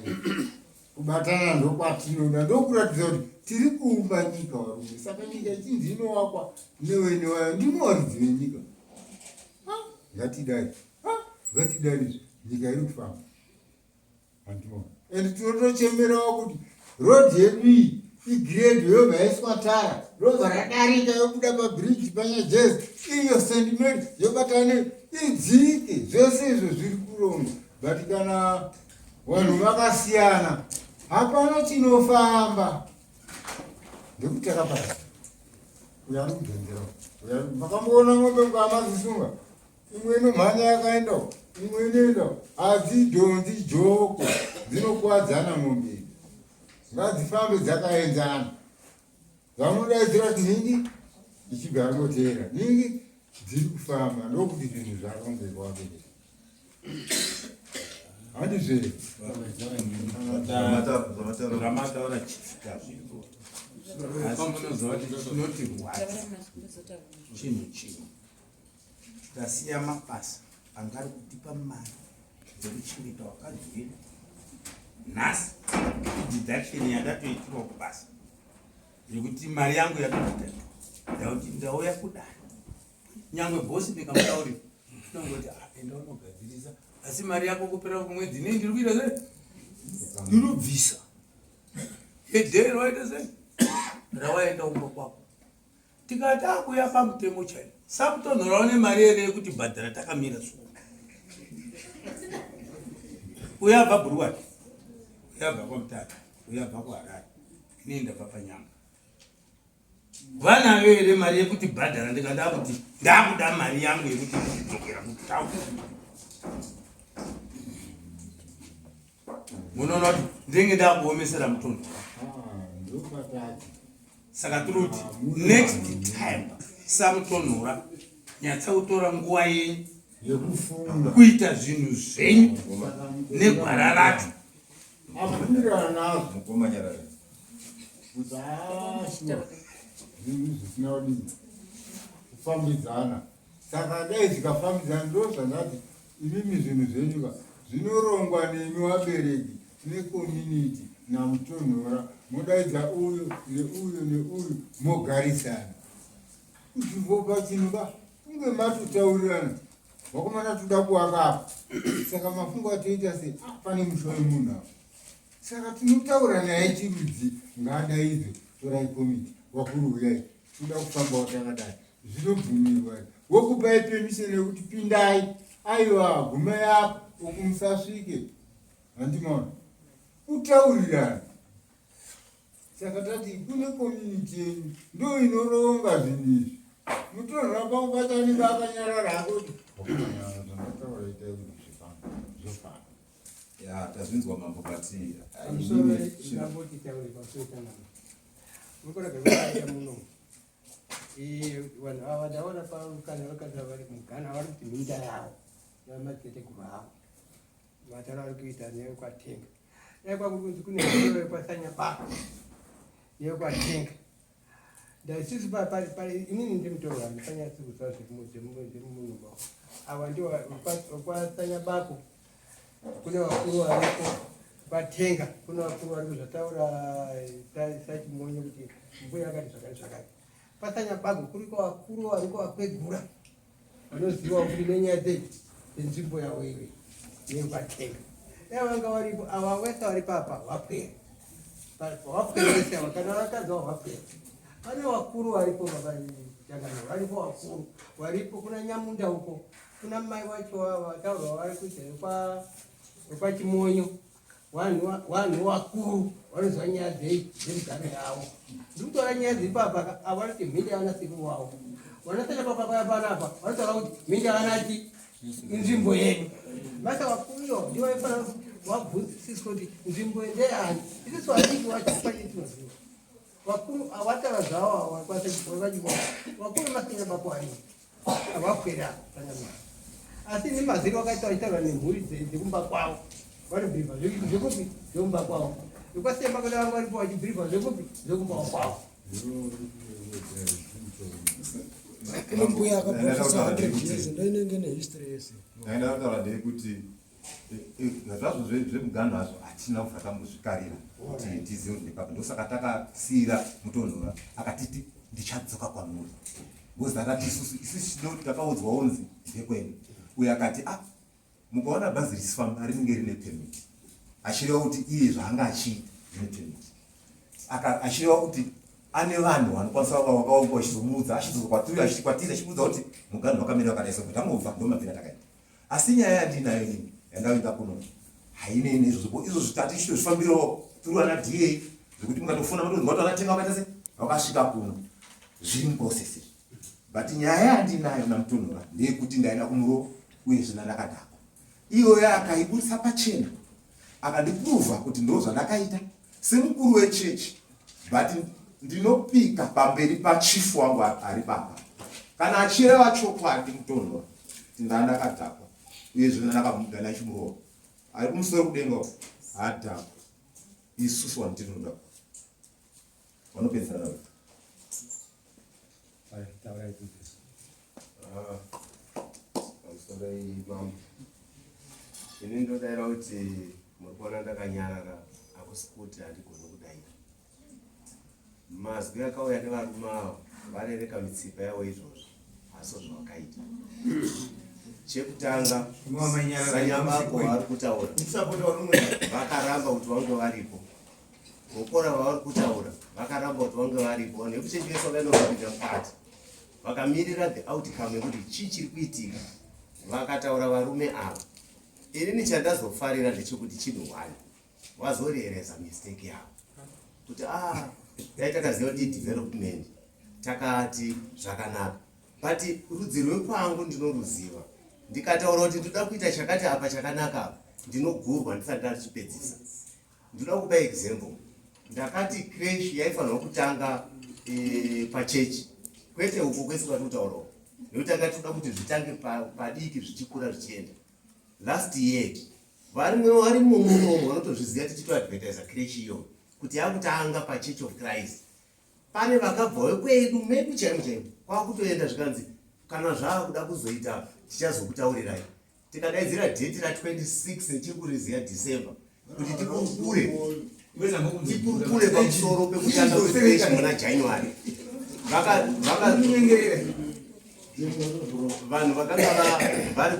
kubatana ndokwatinoda ndokuratidza kuti tiri kuumba nyika varume saka nyika ichinzi inovakwa newe newayo ndimi varidzi venyika ngatidai ngatidai nyika iri kufamba handiona and tinotochemerawo kuti road yedu iyi igrade yobva yaiswa tara robva radarika yobuda pabridge panyajezi iyo st mary yobatana idzike zvese izvo zviri kurongwa but kana vanhu vakasiyana hapana chinofamba ndekuti takapaa uyo ari kudhonzera uyo makamboona ng'ombe mukamadzisunga imwe inomhanya yakaenda imwe inoenda hadzidhonzi joko dzinokuwadzana ng'ombe idzi ngadzifambe dzakaenzana dzamunodaidzira kuti nhingi ichibva yangoteera nhingi dziri kufamba ndokuti zvinhu zvarongekwa vabereki handizve zvamataura chief tazvinzwa asi munoziva kuti chinotirwadza chinhu chimwe tasiya mabasa anga ari kutipa mari dzekuchengeta vakadzi vedu nhasi deduction yandatoitirwa kubasa yekuti mari yangu yatodidactwa ndakuti ndauya kudai nyangwe bhosi ndikamutaurira unongoti ah, enda unogadzirisa asi mari yako kupera kumwedzi inei ndiri kuita sei ndinobvisa yedheri waita sei rawaenda kumba kwako tikati akuya pamutemo chaiwo sakutonhorawo nemari here yekuti bhadhara takamira so uyo abva buruwati uyo abva kwamutata uyo abva kuharare inei ndabva panyanga Vanayo here mari yekuti bhadhara ndikada kuti ndakuda mari yangu yekuti ndidzokera kutown. Munoona kuti ndinenge ndakuomesera mutunhu. Saka tiri kuti next time samutonhora nyatsa kutora nguva yenyu yekufunga kuita zvinhu zvenyu negwara racho abvumirana nazvo mukoma nyarara kuti ashuwa zvinhu zvisina kudii kufambidzana saka dai zvikafambidzana ndo zvandati imimi zvinhu zvenyu ka zvinorongwa nemi vabereki necommunity namutonhora modaidza uyu neuyu neuyu mogarisana kuti vopa chinhu ka kunge matotaurirana vakomana toda kuwaka apa saka mafungo atoita se ah, pane musha wemunhu apa saka tinotaura naye chirudzi ngaadaidzwe torai komiti wakuru uyai toda kufambawo takadai zvinobvumirwa wokupai permission yekuti pindai aiwa gumai apa uku musasvike handimaona kutaurirana saka tati kune community yenyu ndo inoronga zvinhu izvi. Mutorwa pangu pacho anenge akanyarara hake kuti wakamanyara zvandataura itai kuti zvifambe zvofamba. Ya, tazvinzwa mambo but Pamusoro ndamboti taure pamusoro panapa. Mukora kaita muno. Eh vanhu ava ndaona parukana vakadza vari mugana vari kuti minda yavo yamadziteteguru avo. Matara ari kuita neyekwatenga. Dai kwakunzi kune yekwasanya pako yekwatenga. Ndaisusu inini ndiri mutorwa handisanyatsi kuziva zvemunhu ava ndivo kwasanya bako kune vakuru variko kwatenga kune vakuru variko zvataura sachimonyo kuti mbuya akati zvakati zvakati pasanya bako kuriko vakuru variko vakwegura vanoziva kuti nenyaya dzenzvimbo yavo iwe yekwatenga dai vanga varipo ava vese vari papa vapwere vapwere vese ava kana vakadzi vavo vapwere pane vakuru varipo babajanganiro varipo vakuru varipo kuna nyamunda uko kuna mai vacho vataurwa vari kuita vekwachimonyo Vanhu vakuru vanoziva nyaya dzei dzemigano yavo. Ndiri kutaura nyaya dziri papa ava vanoti mhinde yavana sekuru wavo. Vanasanya papa paya panapa vanotaura kuti mhinde yavanati inzvimbo yedu. Masa vakuru iyo ndivo vaifanira vabvunzisiswa kuti nzvimbo ndeyani. Isusu vadiki vacho hapana chatinoziva. Vakuru avataura zvavo ava vakuru masanya bako arimo. Avakwera panyama. Asi nemaziro vakaita vachitaura nemhuri dzekumba kwavo. Vanobhirivha zvekupi zvekumba kwavo. Vekwasemba kuda vanga varipo vachibhirivha zvekupi zvekumba kwavo. Kune mbuya akaprofesa 100 years ndoinenge nehistory yese. Ndaenda kutaura ndeyekuti zvazvo zvemuganhu hazvo hatina kubva tambozvikarira kuti tizive kuti ndepapa ndosaka takasiira mutonhora akatiti ndichadzoka kwamuri because akati isusu isusu takaudzwa unzi ndekwedu uyo akati ah mukaona bhazi richifamba rinenge rine permit achireva kuti iye zvaanga achiita rine permit achireva kuti ane vanhu vanokwanisa vakaonga vachizomuudza achidzoka kwatiri achiti kwatiri achimuudza kuti muganhu wakamira wakadai so tangobva ndomabvira takaita Asi nyaya yandinayo inini yandavinga kuno hainei neizvozvo ko izvozvo tati tichitozvifambirawo through ana DA zvekuti mukatofona motonzwa kuti vanatenga vakaita se vakasvika kuno zviri muprocess izvi but nyaya yandinayo namutonhora ndeyekuti ndaida kumurova uyezve ndandakadhakwa iyoyo akaiburitsa pachena akandipruvha kuti ndo zvandakaita semukuru wechechi but ndinopika pamberi pachief wangu ari papa kana achireva chokwadi mutonhora kuti ndandakadhakwa uyezve ndandakamuda ndachimurova ari kumusoro kudenga uko hadhakwa isusu vanhu tinoda vanopedzisana Ah, pamusoroi mambo ini ndodaira kuti muri kuona ndakanyarara hakusi kuti handigoni kudaira mazwi akauya nevarume ava varereka mitsipa yavo izvozvo haso zvavakaita chekutanga sanyabako vari kutaura vakaramba kuti vange varipo Gokora vavari kutaura vakaramba kuti vange varipo vanhu vekuchengesa vakaenda mukati vakamirira the outcome yekuti chii chiri kuitika vakataura varume ava inini chandazofarira ndechekuti chinhu one vazorereza mistake yavo kuti ah dai takaziva kuti development takati zvakanaka but rudzi rwekwangu ndinoruziva ndikataura kuti ndoda kuita chakati apa chakanaka apa ndinogurwa ndisati ndachipedzisa Ndoda kupa example. Ndakati creche yaifanirwa kutanga e, pachechi kwete uko kwese kwati kutaura uko nekuti tanga toda kuti zvitange padiki zvichikura zvichienda. Last year varimwe varimo munomo vanotozviziva tichitoadvertisa creche iyo kuti yakutanga pachurch of Christ. Pane vakabvawo kwedu medu chaimo chaimo kwakutoenda zvikanzi kana zvaakuda kuzoita tichazokutaurirai. Tikadaidzira date ra 26 nechekuriziya December kuti tikurukure tikurukure pamusoro pekutanga kwepeshi muna January. Vanhu vakanga vari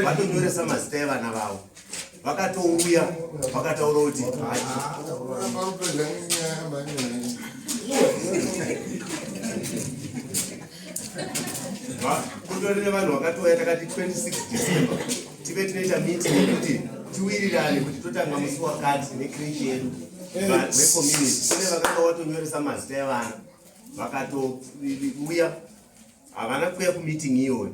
vatonyoresa mazita evana vavo vakatouya vakataura kuti kutori nevanhu vakatouya takati 26 December tive tinoita meeting yekuti tiwirirane kuti totanga musi wakati necreche yedu vecommunity kune vakanga watonyoresa mazita evana vakatouya. Havana kuuya kumeeting iyoyo.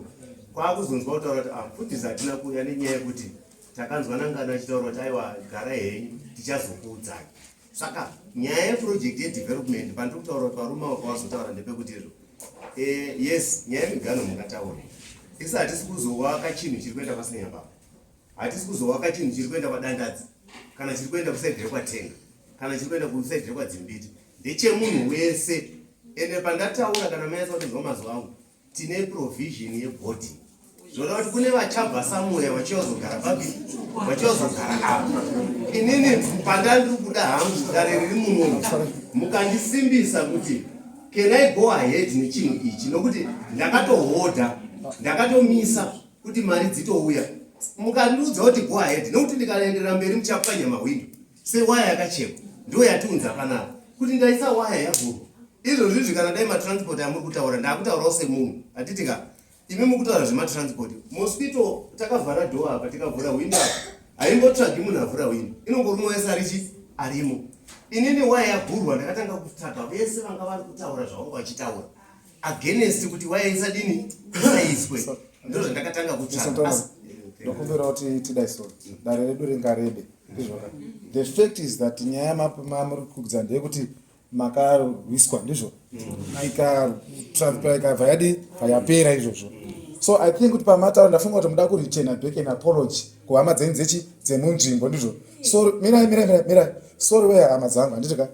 Kwakuzonzwa kutaura kuti ah, mfundisi hatina kuuya nenyaya yekuti takanzwa nangana achitaura kuti aiwa garai henyu tichazokuudzai. Saka nyaya yeproject yedevelopment pandiri kutaura kuti varume avo pavazotaura ndepekuti izvo eh, yes nyaya yemigano mungataura isi hatisi kuzowaka chinhu chiri kuenda pasina baba hatisi kuzowaka chinhu chiri kuenda kwadandadzi kana chiri kuenda kusaidi rekwatenga kana chiri kuenda kusaidi rekwadzimbiti ndechemunhu wese ende pandataura kana manyatsa kutinzwa mazuva angu tine provision yeboarding zvoda kuti kune vachabva samuya vachiyozogara papi vachiyozogara apa inini pandandiri kuda hangu dare riri munomu mukandisimbisa kuti can i go ahead nechinhu ichi nokuti ndakatohodha ndakatomisa kuti mari dzitouya mukandiudza kuti go ahead nokuti ndikaenderera mberi muchapwanya mahwindo sewaya yakachekwa ndo yatiunza panapa kuti ndaisa waya yagurwa izvozvi izvi kana dai matransport amuri kutaura ndakutaurawo semunhu hatiti ka imi mukutaura zvematransport mosquito takavhara door apa tikavhura hwindo apa haimbotsvagi munhu avhura hwindo inongorumwa wese arichi arimo inini waya yagurwa ndakatanga kutsvaga vese vanga vari kutaura zvavanga vachitaura against kuti waya isadini isaiswe ndozvandakatanga kutsvaga ndokumbira kuti tidai so dare redu ringarebe ndizvoka the fact is that nyaya mamuri kukudza ndeyekuti makarwiswa ndizvo ikabva yadi yapera izvozvo so i think kuti pamataura ndafunga kuti muda kureturna back an apology kuhama dzenyu dzechi dzemunzvimbo ndizvo sorry mirai mirai mirai mirai sorry weye hama dzangu handiti ka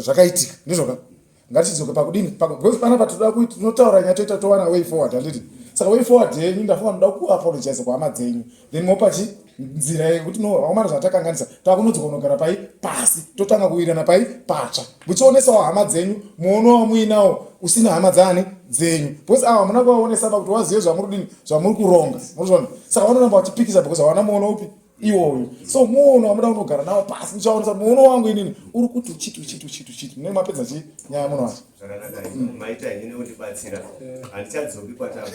zvakaitika ndizvo ka Ngatidzoke pakudini because panapa tinoda kuti tinotaura nyaya toita towana way forward handiti saka way forward yenyu ndafunga munoda kuapologize kuhama dzenyu then mopa chi nzira yekuti no vakomana zvatakanganisa takunodzoka kunogara pai pasi totanga kuwirana pai patsva muchionesawo hama dzenyu muono wamuinawo usina hama dzaani dzenyu because ava hamuna kuvaonesa pa kuti wazive zvamuri kudini zvamuri kuronga murikuzviona saka vanoramba vachipikisa because hawana muono upi iwoyo so muono wamuda kunogara nawo pasi ndichaonesa muono wangu inini uri kuti uchiti uchiti uchiti uchiti munenge mapedza chii nyaya muno wacho zvakanaka maita henyu nekundibatsira handichadzoki kwatabva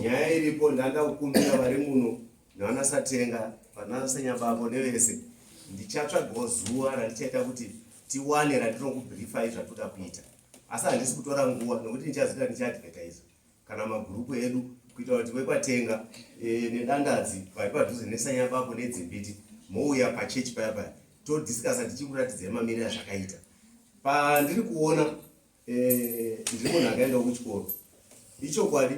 nyaya iripo ndanda kukumbira vari muno nevana satenga vana sanyababo nevese ndichatsvagawo zuva randichaita kuti tiwane randinokubrifai zvatoda kuita asi handisi kutora nguva nokuti ndichazoita ndichaadvertise kana magurupu edu kuitira kuti vekwatenga e, nedandadzi vari padhuze nesanyabako nedzimbiti mouya pachechi paya paya todiscasa tichikuratidzai mamiriro azvakaita pandiri kuona e, ndiri munhu akaendawo kuchikoro ichokwadi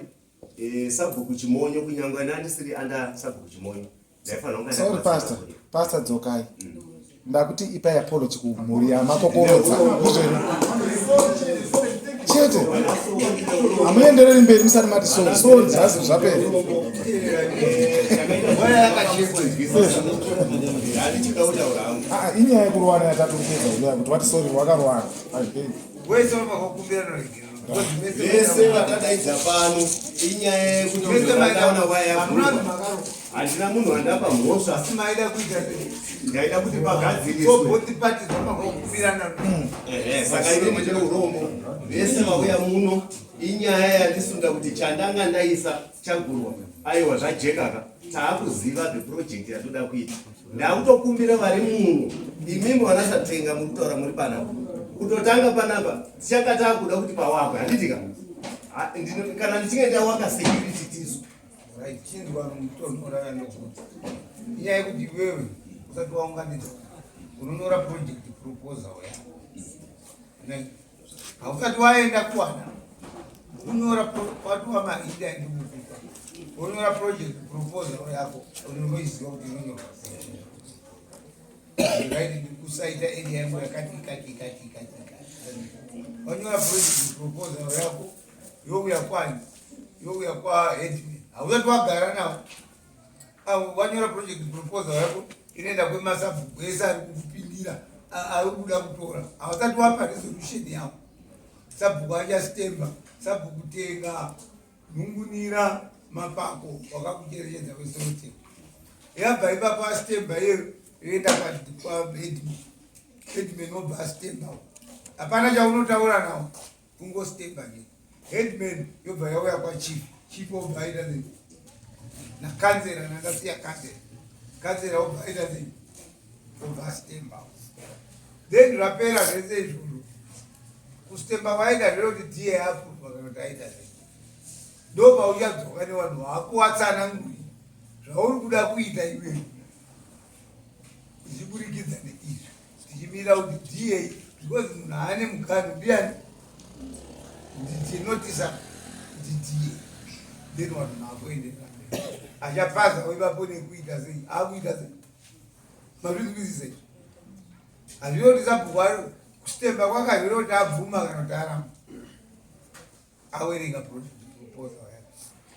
e, sabhuku chimonyo kunyange ndandisiri anda sabhuku chimonyo Sorry pastor, pastor dzokai. Ndakuti ipai apology kumhuri yamakokorodza. Ndizvo Chete. Hamuendereri mberi musati mati sorry. Sorry zvazi zvapera. Ah, inyaya yekurowana yataturikidza inyaya kuti wati sorry wakarowana. Wese wakakumbira noregerero. Vese vatadaidza pano inyaya yekuti vakaona waya handina munhu wandapa mhosva asi maida kuita sei ndaida kuti pagadziriswe so both parties vamakumbirana ehe saka ini ndine urombo vese vauya muno inyaya yandisunda kuti chandanga ndaisa chagurwa aiwa zvajekaka taakuziva the project yatoda kuita ndakutokumbira vari muno imimi vanasatenga muri kutaura muri panapa kutotanga panapa tichanga taakuda kuti pawakwe handitika kana ndichinge ndawaka security tisu Right, chinzwa mutonhora yanokuti inyaya yekuti iwewe usati waunganidza unonyora project proposal yako hausati waenda kuwana unyora watiwa maida ndikukupa wonyora project proposal yako unoiziva kuti inonyorwa sei right ndikusaita area yangu yakati ikati ikati ikati ikati wanyora project proposal yako youya kwani youya kwaheadman hausati wagara navo avo vanyora project proposal yako inoenda kwemasabhuku ese ari kukupindira ari kuda kutora havasati wapa resolution yavo sabhuku achastemba sabhuku tenga nhungunira mapako wakakucherechedza wesoroteng yabva ipapo astemba iyeyo yoenda kwaheadman headman obva astemba hapana chaunotaura nawo kungostemba nje headman yobva yauya kwachief chief obva aita sei nakanzera nandasiya kanzera kanzera obva aita sei obva astemba then rapera zvese izvozvo kustemba kwaita zvero kuti da apurwa kana kuti aita sei Ndopauchadzoka nevanhu vako watsanangurira zvauri kuda kuita iwewe tichiburikidza neizvi tichimira kuti da because munhu aane muganhu ndiyani ndinotisa kuti da then vanhu maakuenderera mberi achapaza ipapo nekuita sei akuita sei mazvizwisisa izvi hazvinoti sabhuku ari kusitemba kwake hazvinoti abvuma kana kuti aramba awerenga proposal yake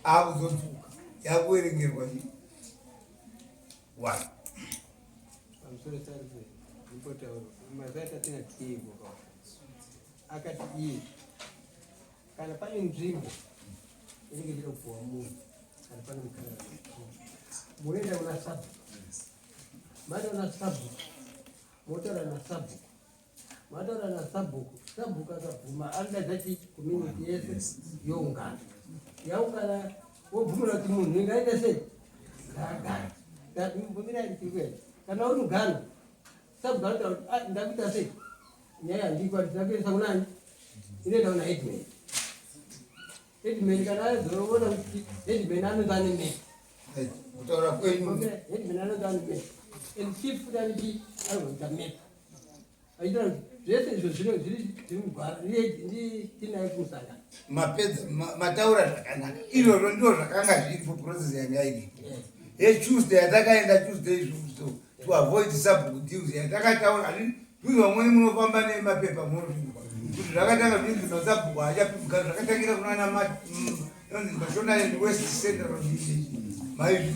akuzodzoka yakuwerengerwa chii one pamusoro sarve ndimbotaura mazai tatina tiye kuka akati iye kana pane nzvimbo inenge ichida kupuwa munhu kana pane mukana munoenda kuna sabhuku maenda kuna sabhuku motaura nasabhuku mataura nasabhuku sabhuku akabvuma anodaidza chi community yese youngana yaungana wobvumira kuti munhu ingaita sei ngaagare mbumirai tiri kuenda kana uri mugano sabhuku anotaura kuti ah, ndakuita sei nyaya handikwanisi ndakuendesa kunani inoenda kuna headman headman kana azoona kuti headman anonzi ane map kutaura kwenyu headman anonzi ane map and chief futi anoti anozoita map achiita kuti zvese izvo zviri zviri mugwara ndinaye kumusangano mapedza mataura zvakanaka izvozvo ndizvo zvakanga zviripo process yanga iripo yetuesday yatakaenda tuesday izvozvo to avoid sabhuku deals yatakataura Kuti vamweni munofamba nemapepa munozvinzwa kuti zvakatanga zvinzi masabhuku haachapimbuka zvakatangira kunana nonzi Mashonaland West Central maizvi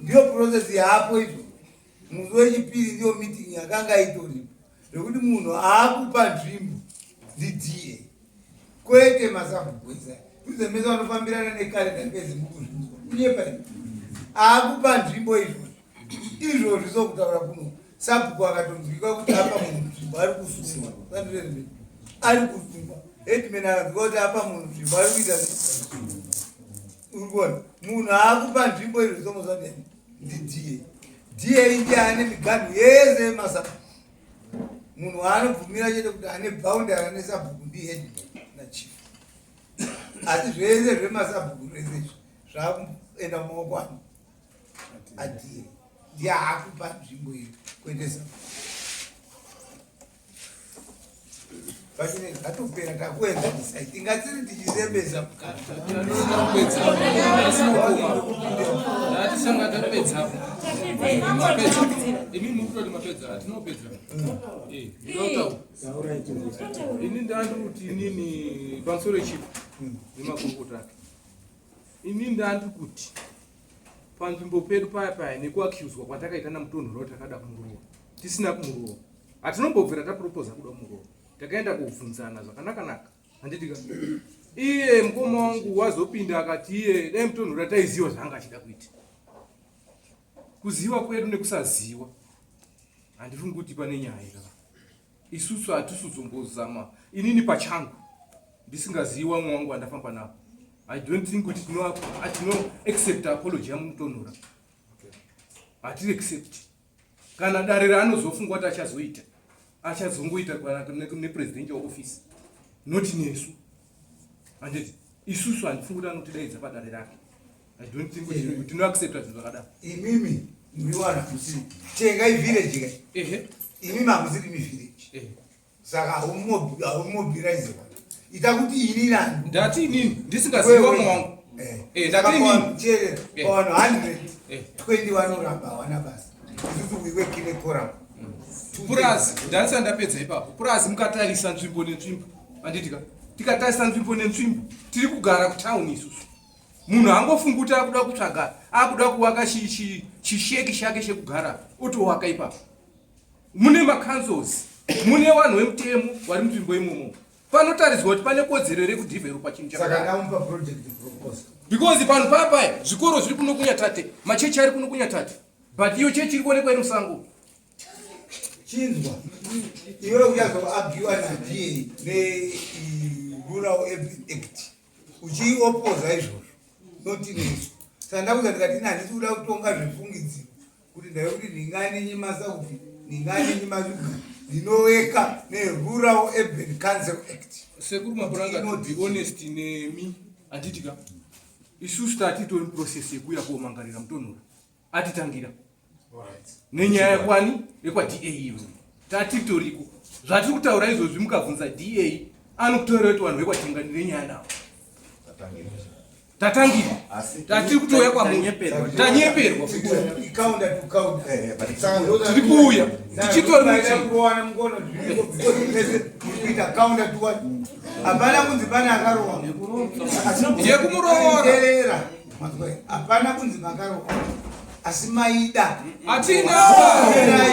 ndiyo process yaapo izvo musi wechipiri ndiyo meeting yakanga itoripo zvekuti munhu aakupa nzvimbo ndiDA kwete masabhuku ese kuze mese vanofambirana nekalenda kezimukuzvinzwa kunyepa aakupa nzvimbo izvozvo Izvozvi sokutaura kuno sabhuku akatonzwika kuti apa munhu nzvimbo ari kusungwa ari kusungwa headman akanzwika kuti apa munhu nzvimbo ari kuita urikuona munhu aakupa nzvimbo izvo somozvadeni ndida da ndiye ane miganhu yese yemasabhuku munhu waanobvumira chete kuti ane boundary ane sabhuku ndiheadman nachief asi zvese zvemasabhuku zvese izvi zvakuenda mumaoko ani adie ndiye aakupa nzvimbo iyi kuendesa pachine zvatopera takuenzanisa tingatsiri tichirembesa mukanatisanga tapedza imi mukutoti mapedza hatinopedza ini ndandikuti inini pamusoro chipo nemakurukota ake Ini ndandiri kuti panzvimbo pedu paya paya nekuaccuswa kwatakaita namutonhora kuti takada kumurowa tisina kumurowa hatinombobvira taproposa kuda kumurowa takaenda kobvunzana zvakanakanaka handitika iye mukoma wangu wazopinda akati iye dai mutonhora taiziva zvaanga achida kuita kuziva kwedu nekusaziva handifungi kuti pane nyaya ikaka Isusu hatisuzombozama inini pachangu ndisingazivi wamwe wangu wandafamba navo. I don't think kuti tino tino accept apology yamutonhora. Hatiri accept. Kana dare raanozofungwa kuti achazoita achazongoita nepresidential office not nesu. Handiti isusu handifungi kuti anotidaidza padare rake. I don't think kuti tino accepta zvinhu zvakadaro. Imimi muri wana musiri tengai village ka. Ehe. Imimi hamusiri mi village. Ehe. Saka haumobilize vanhu. Ita kuti ini nani. Ndati inini ndisingazivi vamwe wangu. Eh. Eh, ndati inini. Chere Eh. pavanhu 100 Eh. 20 vanoramba hawana basa. Isusu we work in a quorum. Purazi ndandisati ndapedza ipapo. Purazi mukatarisa nzvimbo nenzvimbo. Handiti ka? Tikatarisa nzvimbo nenzvimbo tiri kugara kutown isusu. Munhu haangofungi kuti akuda kutsvaga akuda kuvaka chisheki chake chekugara otowaka ipapo. Mune macouncils, mune vanhu vemutemo vari munzvimbo imomo. Panotaridzwa kuti pane kodzero here kudhivheropa chinhu Saka chakadaro. ndamupa project proposal. Because panhu papaya zvikoro zviri kuno kunyatate, machechi ari kuno kunyatate. But iyo chechi iri kuonekwa iri musango. Chinzwa. Iwe uchazoagiwa naDA ne-Rural Urban Act. Uchiopoza izvozvo. Not nesu. Saka ndakuza ndikati ini handisi kuda kutonga zvefungidziro kuti ndave kuti ndingane nyima sauti, ndingane nyima shuga. Ndinoweka ne-Rural Urban Council Act. Sekuru Mapuranga, to be honest nemi, handiti ka? Isusu tatitori muprocess yekuuya komangarira mutonhora atitangira nenyaya yekwani yekwaDA iyo tatitoriko. Zvatiri kutaura izvozvi, mukabvunza DA anokutaurira kuti vanhu vekwaTenga ndine nyaya navo. Tatangira, tatiri kutouya kwamuri, tanyeperwa. Counter to counter. Tiri kuuya tichitori kuti kurowana mukono zviriko because mese muri kuita counter to what? Hapana kunzi pane akarowa. Yekumuroora. Teerera. Hapana kunzi makarowa. Asi maida. Hatinaba,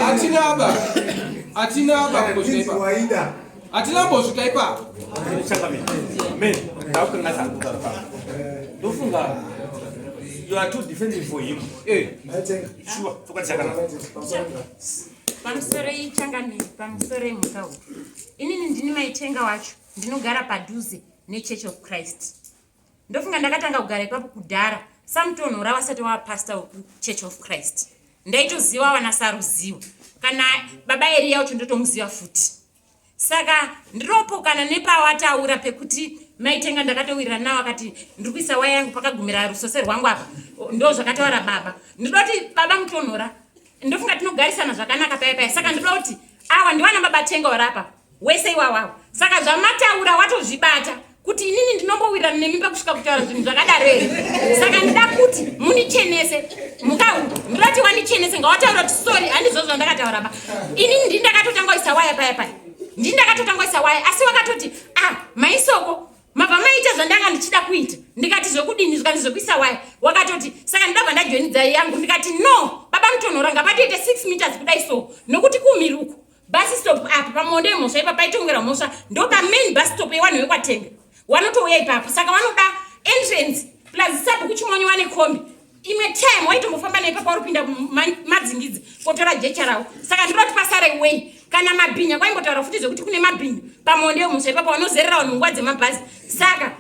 hatinaba, hatinaba kumbosvika ipapo. Waida. Hatina kumbosvika ipapo. Men, ndakukanganisa kutaura pano. Ndofunga you are too defensive for him. Sure, chokwadi chakanaka. Pamusoro ichangamiri, pamusoro yemhuka huru, inini ndini Maitenga wacho, ndinogara padhuze neChurch of Christ. Ndofunga ndakatanga kugara ipapo kudhara saMutonhora wasati wava pastor wekuChurch of Christ. Ndaitoziva wana Saruziwa, kana baba Eriya wacho ndotomuziva futi. Saka ndiropokana nepawataura pekuti Maitenga ndakatowirira nawo, akati ndiri kuisa waya yangu pakagumira rusose rwangu apa. Ndo zvakataura baba. Ndinoda kuti baba Mutonhora, ndofunga tinogarisana zvakanaka paya paya. Saka ndinoda kuti awa ndiwana baba Tenga warapa wese iwawawo. Saka zvamataura watozvibata kuti inini ndinombowirirana nemi pakusvika kutaura zvinhu zvakadaro here? Saka ndida kuti munichenese mukau. Ndinoda kuti wandichenese, ngawataura kuti sorry, handizvo zvandakataura ba. Inini ndini ndakatotanga kuisa waya paya paya, ndini ndakatotanga kuisa waya, asi wakatoti, ah, maisoko mabva maita zvandanga ndichida kuita. Ndikati zvekudini? Zvikanzi zvekuisa waya. Wakatoti saka ndabva ndajoinidza yangu. Ndikati no, baba Mutonhora, ngapatoite 6 meters kudai so, nokuti kumhiri uku bus stop apa pamonde yemhosva ipa paitongerwa mhosva, ndo pamain bus stop yevanhu vekwaTenga wanotouya ipapo. Saka vanoda entrance, plus sabhuku Chimonyo wane kombi, imwe time waitombofamba neipapo warupinda madzingidzi kotora jecha ravo. Saka ndinoda kuti pasare way kana mabhinya. Kwaimbotaura futi zvekuti kune mabhinya pamonde yemhosva ipapo vanozerera vanhu nguva dzemabhazi. Saka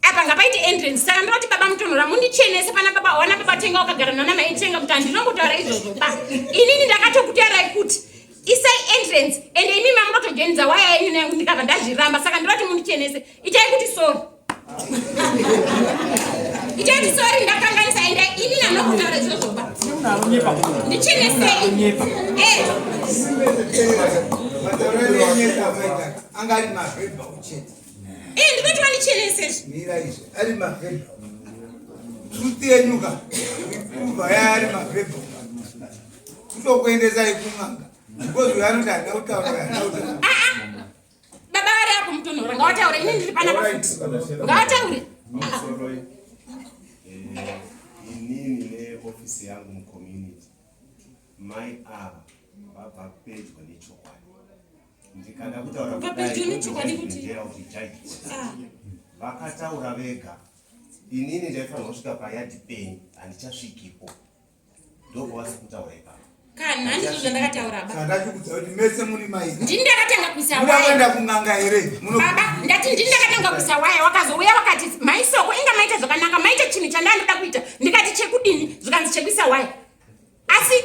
apa ngapaite entrance. Saka ndinoda kuti baba Mutonhora mundichenese pana baba wana baba Tenga wakagara nana Maitenga kuti handinongotaura izvozvo ba. Inini ndakatokutarai kuti isai entrance, ende imi mamunotojoinidza waya yenyu neyangu, ndikabva ndazviramba. Saka ndinoda kuti mundichenese. Itai kuti sorry, itai kuti sorry, ndakanganisa, ende ini nanokutaura izvozvo ba. Ndichenesei. Anga ari maverbal chete. Ndinoti vandichenese. Mira, izvi ari maverbal. Truth yenyuka kubva yaari maverbal, kutokuendesai kun'anga because uyo anoti handida kutaura, handida kutaura. Baba vari apo, Mutonhora, ngawataure. Ini ndiri panapa futi, ngawataure. Pamusoroi, inini neofisi yangu mucommunity, mai ava vabva pedyo nechokwadi. Ndikada kutaura Kubva pedyo nechokwadi kuti- Ah. Vakataura vega. Inini ndaifanirwa kusvika payadhi penyu, handichasvikipo, ndopavasi kutaura ipapo. Kana handizvo zvandakataura ba. Saka ndachikudza kuti mese muri maita. Ndini ndakatanga kuisa Muda waya. kuenda kun'anga here? Baba, ndati ndini ndakatanga kuisa waya. Wakazouya wakati, maisoko, inga maita zvakanaka, maita chinhu chandandoda kuita. Ndikati chekudini? Zvikanzi chekuisa waya. Asi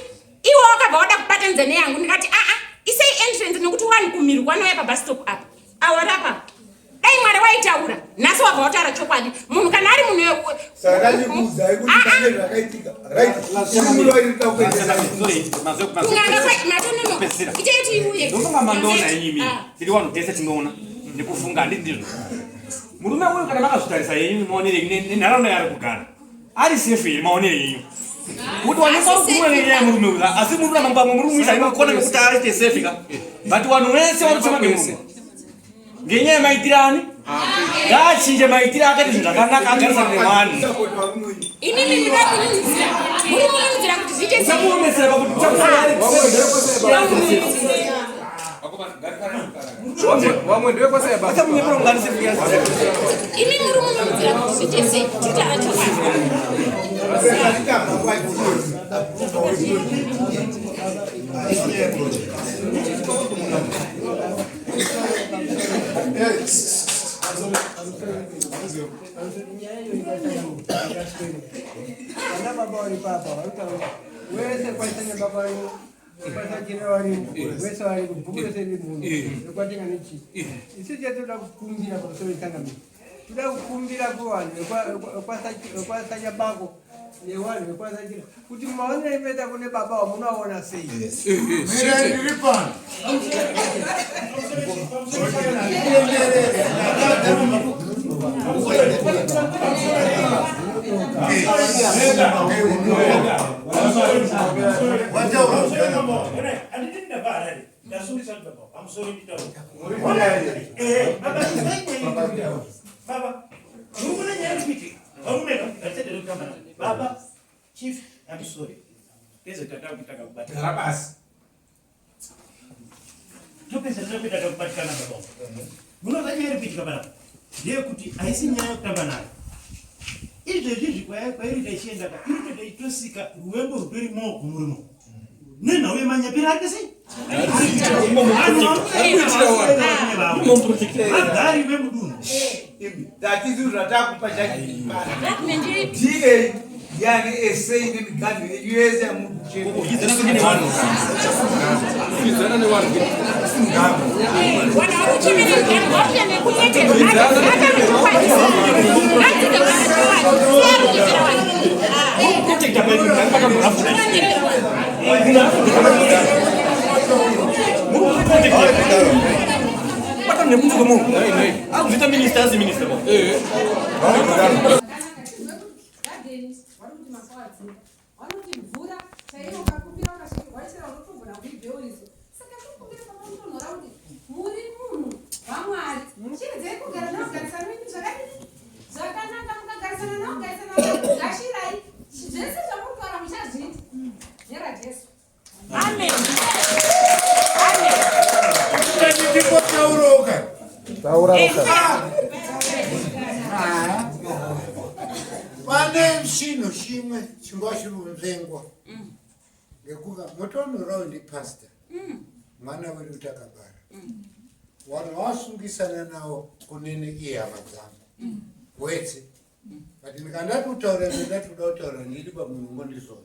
iwe wakabva wada kubatanidza neyangu. Ndikati aa, isai entrance, nokuti wani kumhiri kwanouya pabus stop apa awarapa. Dai Mwari waitaura nhasi, wabva wataura chokwadi. Munhu kana ari munhu Saka ndachikuudzai kuti pane zvakaitika, right? Imi kuendesa Kun'anga matononoka, itai iuye. Ndofunga mandoona yenyimi. Tiri vanhu tese tinoona nekufunga, handiti ndizvo? Murume uyu, kana makazvitarisa yenyu maonero enyu nenharaunda yaari kugara, ari safe here maonero enyu? Kuti vanhu vari kumwa nenyaya yemurume uyu, asi murume mambo muri kumuisa imukona nekuti aite safe ka, but vanhu vese vari kuchema ngemurume ngenyaya yemaitirani. Ngaachinje maitiro akaita zvinhu zvakanaka, agarisane nevanhu. Inini ndinoda kununudzira, muri mununudzira kuti zviite sei? Usamuomesera pakuti Vamwe ndevekwasaya. Achamunyepera kunganise. Imi muri mununudzira kuti zviite sei? Titaura chokwadi. Nyaya iyo ikaswera, vana baba vari papa varikutaura wese kwaisanya baba varimo, kwasachira varimo, wese varimo, bhuku rese riri muno rekwatenga nechii. Isu chatoda kukumbira pamusoro wetsangamiro. Toda kukumbira kuvanhu vekwaSanyabako nevanhu vekwaSachira kuti maonero imoita kune baba wamunoaona sei. Ndiri pano. Baba, chief, I'm sorry. Gara basi. Topedza tinokuita kakubatikana baba. Munoza nyaya iri kuitika panapa ndeyekuti haisi nyaya yekutamba nayo. Izvezvi izvi kwairi ichienda ka iri kutoita itosika ruvengo rutori more kumurimo. Nenhau yemanyepero ari sei? Vagari vemudunhu. Tati zvinhu zvatakupa chakipara. DA yani esei nemiganhu yenyu yese yamuri Akuzviita minista asi minista. Gadheni vari kuti masawadzinga vanoti mvura chaiyo ukakumbira ukasvikirwa chera unotogona kuibheurisa saka tokumbira baba mutonhora kuti muri munhu wamwari chiedzai kugara navagarisana venyu zvakadini zvakanaka mukagarisana navagarisana gashirai zvese zvamuri kutaura muchazviita nerajesu amen. Ndipotauroka. Taura roka. Pane chinhu chimwe chingwa chiri kunzvengwa ngekuva motonorawo ndipasta mwana wedu takabara vanhu vasungisana nawo kunene ihama dzangu wetse but ndikandati kutaura ndandati kuda kutaura ndiri pamunhu ngondizonda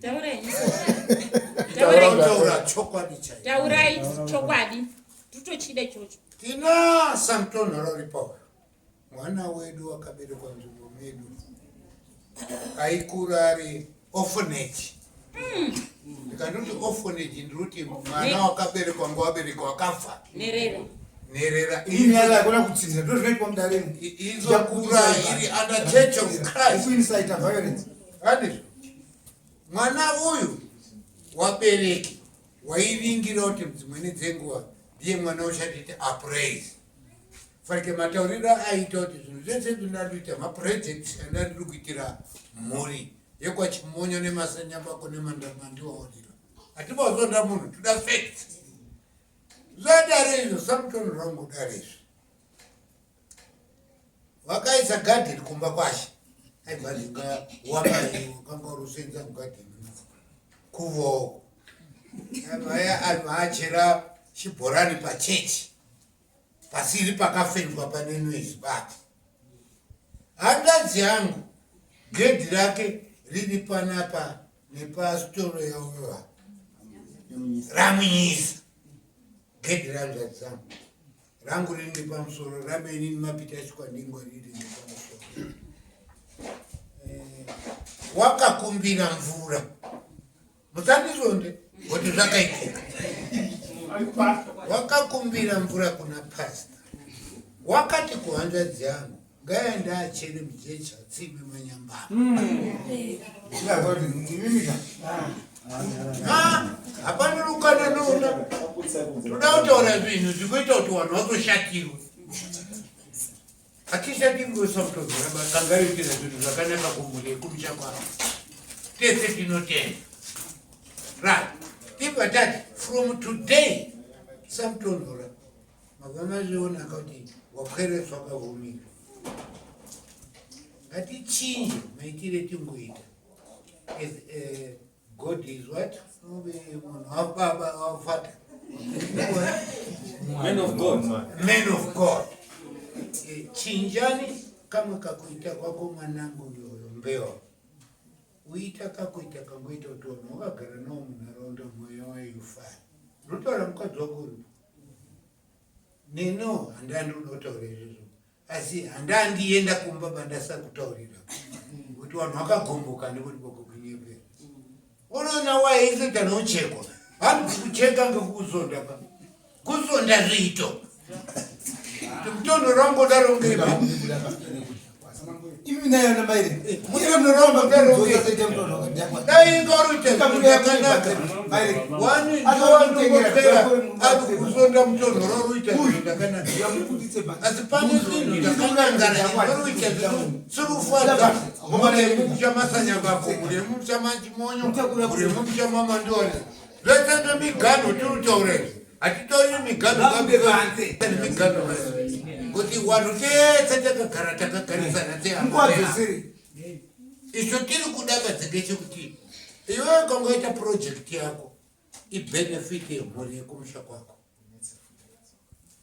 Taurai. kutaura chokwadi chaicho. Taurai chokwadi. Tutochida ichocho. Tina Samtonhora uripo mwana wedu akaberekwa nzvimbo medu aikura ari orphanage ndikandoti orphanage ndinoti mwana wakaberekwa ngowaberekwa wakafa Nherera. nherera Ini yala yakona kutsinza ndozvinoitwa mudaremu. Izokura iri under Church of Christ. Kuincite violence. Handizvo mwana uyu wabereki waivingira kuti dzimweni dzenguva ndiye mwana uchatiti apraise fanike matauriro aita kuti zvinhu zvese zvindandikuita maprojects andandiri kuitira mhuri yekwachimonyo nemasanyabako nemandiwaonera hatibazonda munhu toda facts zvadare izvo samutoni rangu dare izvi vakaisa gadheni kumba kwashe aibva zinga wamai wakanga urusenza mugadheni kuvoko achera chibhorani pachechi pasiri pakafenzwa pane noise bati hanzvadzi yangu gedhi rake riri panapa nepasitoro yauva ramunyisa gedhi rehanzvadzi dzangu rangu riri ngepamusoro ramenini mapita chikwandingwa riri ngepamusoro wakakumbira mvura musandizonde kuti zvakaitika wakakumbira mvura kuna pasta wakati kuhanzvadzi yangu ngaende achere mujecha tsime manyambara hapana rukana noona toda kutaura zvinhu zvikuita kuti vanhu vazoshatirwe hatishatirwe samutozora kangaitira zvinhu zvakanaka kumhuri yekumusha kwavo tese tinotenda right ibva tati from today samutonhora mabva mazviona kuti wakwereswa kavhumira ngatichinje maitire tingoita as God is what munhu wababa wafata Man of God. Man of God. Chinjani kamwe kakuita kwako mwanangu yoyo mbeo uita kakuita kangoita kuti vanhu wakagara nawo munharaunda mweya waiyufara unotaura mukadzi wako uripo neno handandi unotaura izvozvo. Asi handandienda kumba bandasakutaurira kuti vanhu vakagomboka nekuti bokokunyepera. Unoona waise tanochekwa. Hanzi kucheka ngekuzonda pa. Kuzonda zviito. Mutondo rangu daro ngeipi? Imi nayo na maire. Mune munoramba kudzosa saite mutondo wakadhakwa. Dai ngaruite zvakanaka. Wani ndowandongopera ari kuzonda mutondo roruita zvinhu zvakanaka. Asi pane zvinhu zvakanangana zvoruita zvinhu sirufadza. Muremu muchamasanyangako, muremu muchamachimonyo, muremu muchamamandore. Zvese ndemiganho tiri kutaura izvi. Hatitori miganho miganho kuti vanhu tese takagara takagarisana sehama. Isu tiri kuda kadzike chekuti iwewe ukangoita project yako ibenefit yemhuri yekumusha kwako.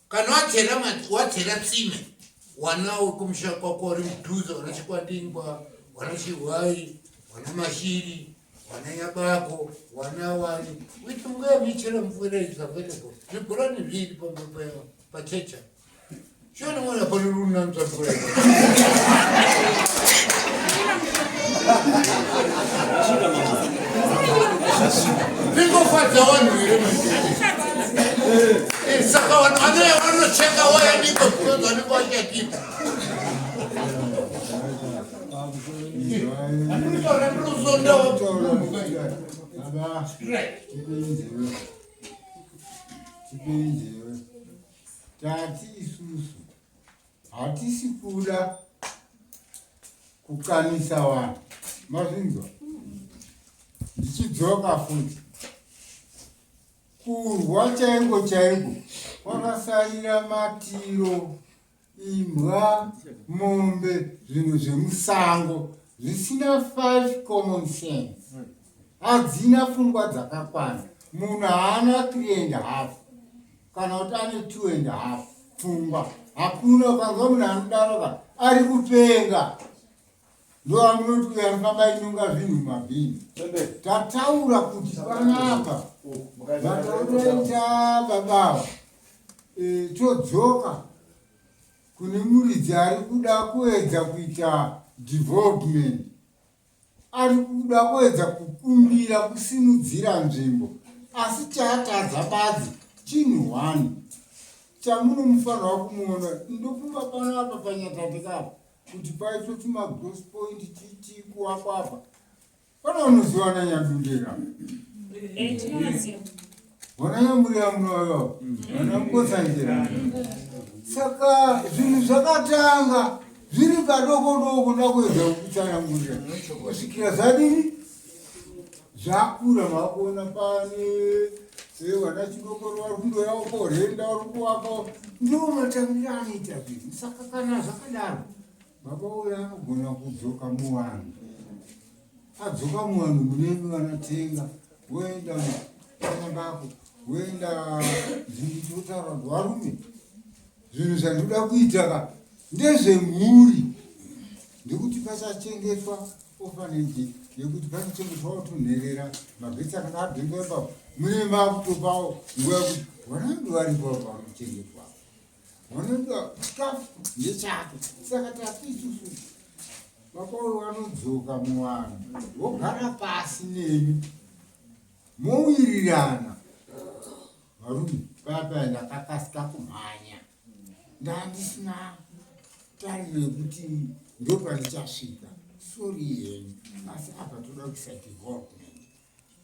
Kana wachera wachera tsime wana wekumusha kwako uri mudhuze wana chikwandingwa wana chihwai wana mashiri wana nyabako wana wani uiti nguya michero mvura is available zvibhorani zviri pachecha shona mwana pane runanzva mvura zvingofadza vanhu here saka vanhu vanouya vanocheka waya niko because vanenge vachatika Tati isusu hatisi kuda kukanisa vanhu mazvinzwa ndichidzoka futi kurwa chaiko chaiko kwakasarira matiro imbwa mombe zvinhu zvemusango zvisina 5 common sense hadzina pfungwa dzakakwana munhu haana 3 and half kana kuti ane 2 and half pfungwa hakuna ukanzwa munhu anodaroka ari kupenga ndoamunoti uyo anofamba ainonga zvinhu mumabhini tataura kuti panapa vatauraita babawa e, todzoka kune muridzi ari kuda kuedza kuita development ari kuda kuedza kukumbira kusimudzira nzvimbo asi chaatadza badzi chinhu one chamunomufanirwa kumuona ndofunga panapa panyatatikapa kuti paitwe tumagrowth point chichi kuwakwa apa pane unoziva nanyadundera vana nyamuriya munoyo vana mukotsanjera saka zvinhu zvakatanga zviri padoko doko ndakuedza kukutsanangurira kusvikira zvadini zvakura makuona pane vana chidokoro vari kundoyawo korenda vari kuvakawo ndiwo matangiro anoita zvinhu saka kana zvakadaro baba uyo anogona kudzoka muvanhu adzoka muvanhu munemi vanatenga voenda panyambako voenda zvinhu totaura kuti varume zvinhu zvandinoda kuita ka ndezvemhuri ndekuti pasachengetwa orphanage yekuti panochengetwawo tunherera magetsi akanga adhengwa ipapo mune makutopawo nguva yekuti vanange varipo vanochengetwa vanoda chikafu ndechake saka tati isusu baba uyo vanodzoka muvanhu vogara pasi nemi mowirirana varume paya paya ndakakasika kumhanya ndandisina tariro yekuti ndopandichasvika sori yenyu asi apa toda kuisa development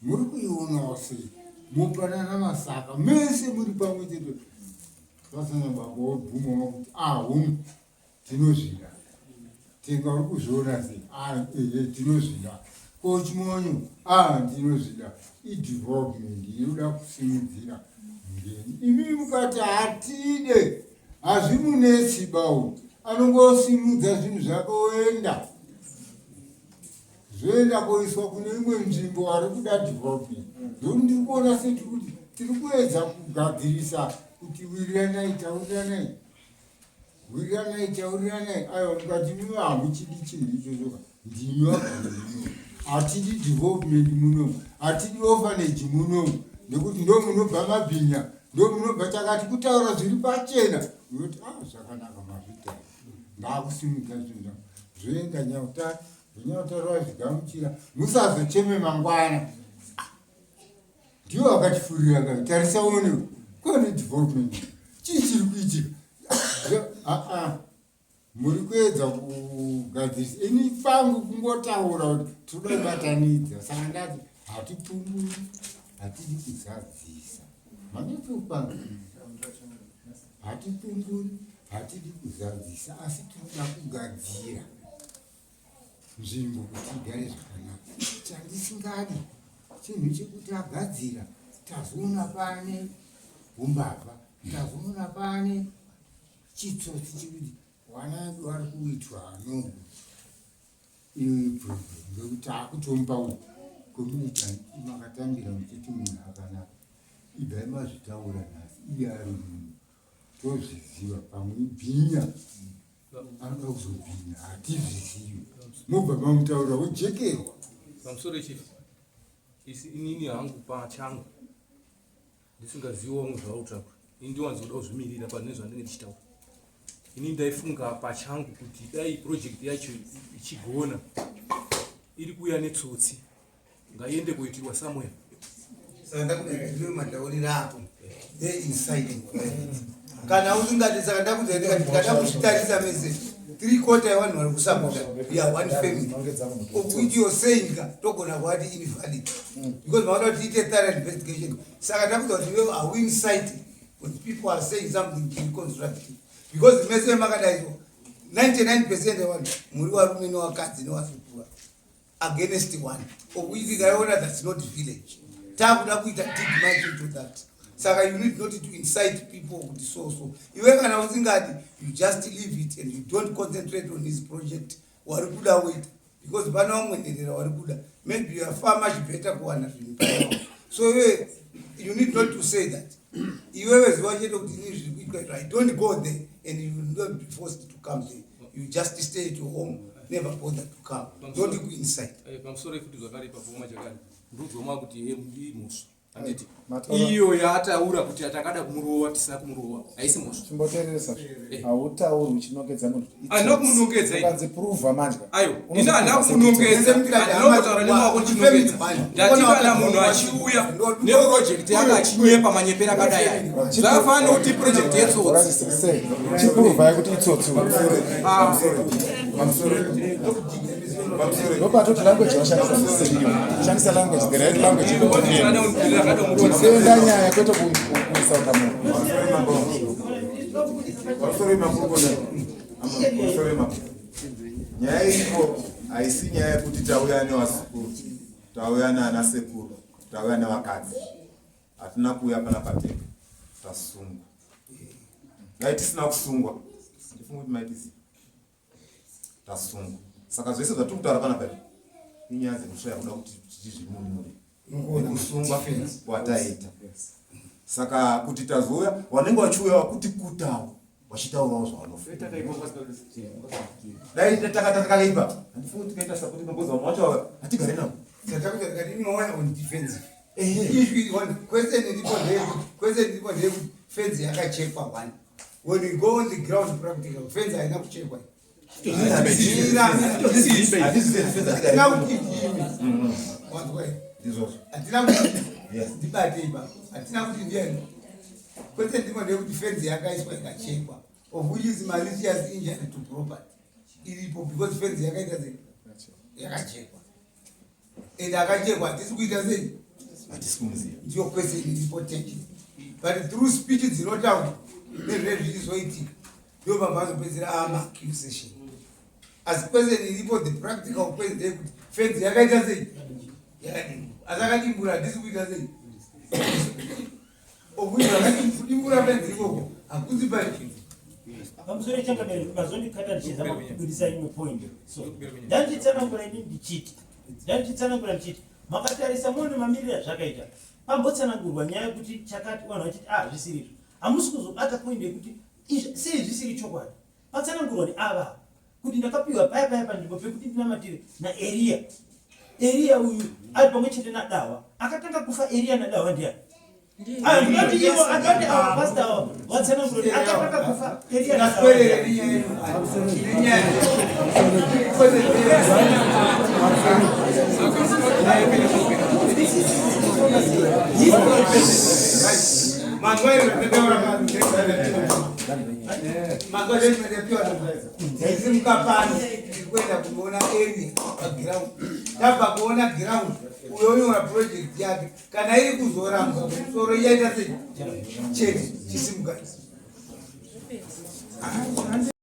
muri kuionawo sei mopanana masaka mese muri pamwe chete vasana baba wobvumawo kuti ahum ah, tinozvida tenga uri kuzviona sei ah, ehe tinozvida ko chimonyo ah ndinozvida idevelopment inoda kusimudzira ngeni imi mukati hatide hazvimunetsi bau anongosimudza zvinhu zvake oenda zvoenda koiswa kune imwe nzvimbo ari kuda development ndokuti ndiri kuona setiri kuti tiri kuedza kugadzirisa kuti wiriranai tauriranai Wiriranai tauriranai aiwa mukati mimi hamuchidi chinhu ichocho ka ndimi vagari hatidi development munomu hatidi orphanage munomu nekuti ndo munobva mabhinya ndo munobva chakati kutaura zviri pachena unoti ah zvakanaka mazvitaura. Ndakusimudza zvinhu zvangu zvoenda Nyautare, veNyautare vazvigamuchira, musazocheme mangwana. Ndiwo akatifurira ka, tarisa uone kune development, chii chiri kuitika? Aa, muri kuedza kugadzirisa, ini pangu kungotaura kuti tinoda kubatanidza, saka ndati hatipfumburi, hatidi kuzadzisa manetsopanga, hatipfumburi, hatidi kuzadzisa, asi tinoda kugadzira nzvimbo kuti igare zvakanaka. Chandisingadi chinhu chekuti agadzira tazoona pane umbavha, tazoona pane chitsotsi chekuti vana vedu vari kuitwa no iyo iproblem ngekuti takutomupa community makatambira muchiti munhu akanaka, ibvai mazvitaura nhasi iye ari munhu tozviziva, pamwe ibhinya anoda kuzobhinya hatizvizivi, mobva mamutaura wojekerwa. Pamusoro chief, isi inini hangu pachangu ndisingazivi wamwe zvautaura, ini ndiwanzoda kuzvimirira pane zvandinenge ndichitaura. Ini ndaifunga pachangu kuti dai project yacho ichigona iri kuuya netsotsi ngaiende kuitirwa somewhere. Saka ndakuti matauriro ako they inciting kana usingati, saka ndakudza ndikati tikada kuzvitarisa mese 3/4 yevanhu vari kusapota, we are one family, of which you're saying ka togona kuvati invalid because makuda kuti tiite thorough investigation. Saka ndakudza kuti iwewe are we inciting when people are saying something chiri constructive, because mese makadaizwa 99% yevanhu muri varume nevakadzi nevazukuru against one, of which tikaiona that's not village, takuda kuita dig much into that. Saka you need not to incite people kuti so so. Iwe kana usingadi, you just leave it and you don't concentrate on his project wari kuda kuita, because pane vamwe nherera wari kuda, maybe you are far much better kuwana zvinhu pano. So iwe you need not to say that. Iwewe ziva chete kuti ini zviri kuitwa izvo, I don't go there, and you will not be forced to come there. You just stay at home, never bother to come, don't go inside. Pamusoro futi zvakare ipapo majakani ndodzoma kuti imhosva handiti iyo yaataura kuti atakada kumurova tisina kumurova haisi mhosva? Chimboteeresa, hautauri uchinongedza munhu. Handina kumunongedza. Ukanzi prova manje. Aiwa, ini handina kumunongedza, handinokotaura nemaoko ndichinongedza. Ndati kana munhu achiuya neproject yake achinyepa manyepero akadai aya, zvakafanana nekuti project yetsotsi. Chiprova kuti itsotsi. Ndopatoti language vashandisa zvisiriyo, shandisa language, the right language enda nyaya, kwete kuisauta munhu. Nyaya iripo haisi nyaya yekuti tauya nevazukuru, tauya naana sekuru, tauya nevakadzi. Hatina kuuya pana pateka, tasungwa. Dai tisina kusungwa, ndifunga kuti maitiziva. Tasungwa, saka zvese zvatiri kutaura panapa inyaya dzekusvaya kuda kuti tizvimunure nekusungwa kwataita. Saka kuti tazouya, vanenge vachiuya vakuti kutawo vachitaurawo zvavanofunga. Dai takaipa, handifungi tikaita sakuti because vamwe vacho ava hatigare navo. Satakuti tikati inoya on defensive issue one question iripo ndeyekuti, question iripo ndeyekuti fenzi yakachekwa one. When we go on the ground practical, fenzi haina kuchekwa. Hatina kuti imi wanzwa, hatina kuti ndibate ipa, hatina kuti ndiani. Question iripo ndeyekuti fenzi yakaiswa ikachekwa, of which is malicious injury to property iripo, because fenzi yakaita sei? Yakachekwa, and akachekwa hatisi kuita sei? Hatisi kumuziva. Ndiyo question iripo tension, but through speech dzinotaurwa nezvine zvichizoitika, ndo pamazopedzera ama-accusation. Asi question iripo, the practical question ndeyekuti fenzi yakaita sei? Yakadimbura. Asi akadimbura hatisi kuita sei? Okuti akadimbura fenzi ikoko hakuzi pa Pamusoro changamire, mazondikata ndichizama kubudisa imwe point. So ndandichitsanangura ini ndichiti, ndandichitsanangura ndichiti makatarisa muone mamiriro azvakaita, pambotsanangurwa nyaya yekuti chakati, vanhu vachiti ah, zvisiri izvo. Hamusi kuzobata point yekuti izvi sei zvisiri chokwadi. Patsanangurwa neava kuti ndakapiwa paya paya panzvimbo pekuti ndinamatire naEriya. Eriya uyu ari pamwe chete naDahwa. Akatanga kufa Eriya naDahwa ndiani? Andinoti ivo andinoti ava pastor ava vatsanangura kuti akatanga kufa Eria Ngaswerere nenyaya yedu. Nenyaya. Ndaisimuka pano ndikuenda kunoona area paground tabva kuona ground uyo onyora project yake kana iri kuzorambwa kumusoro ichaita sei chete chisimuka.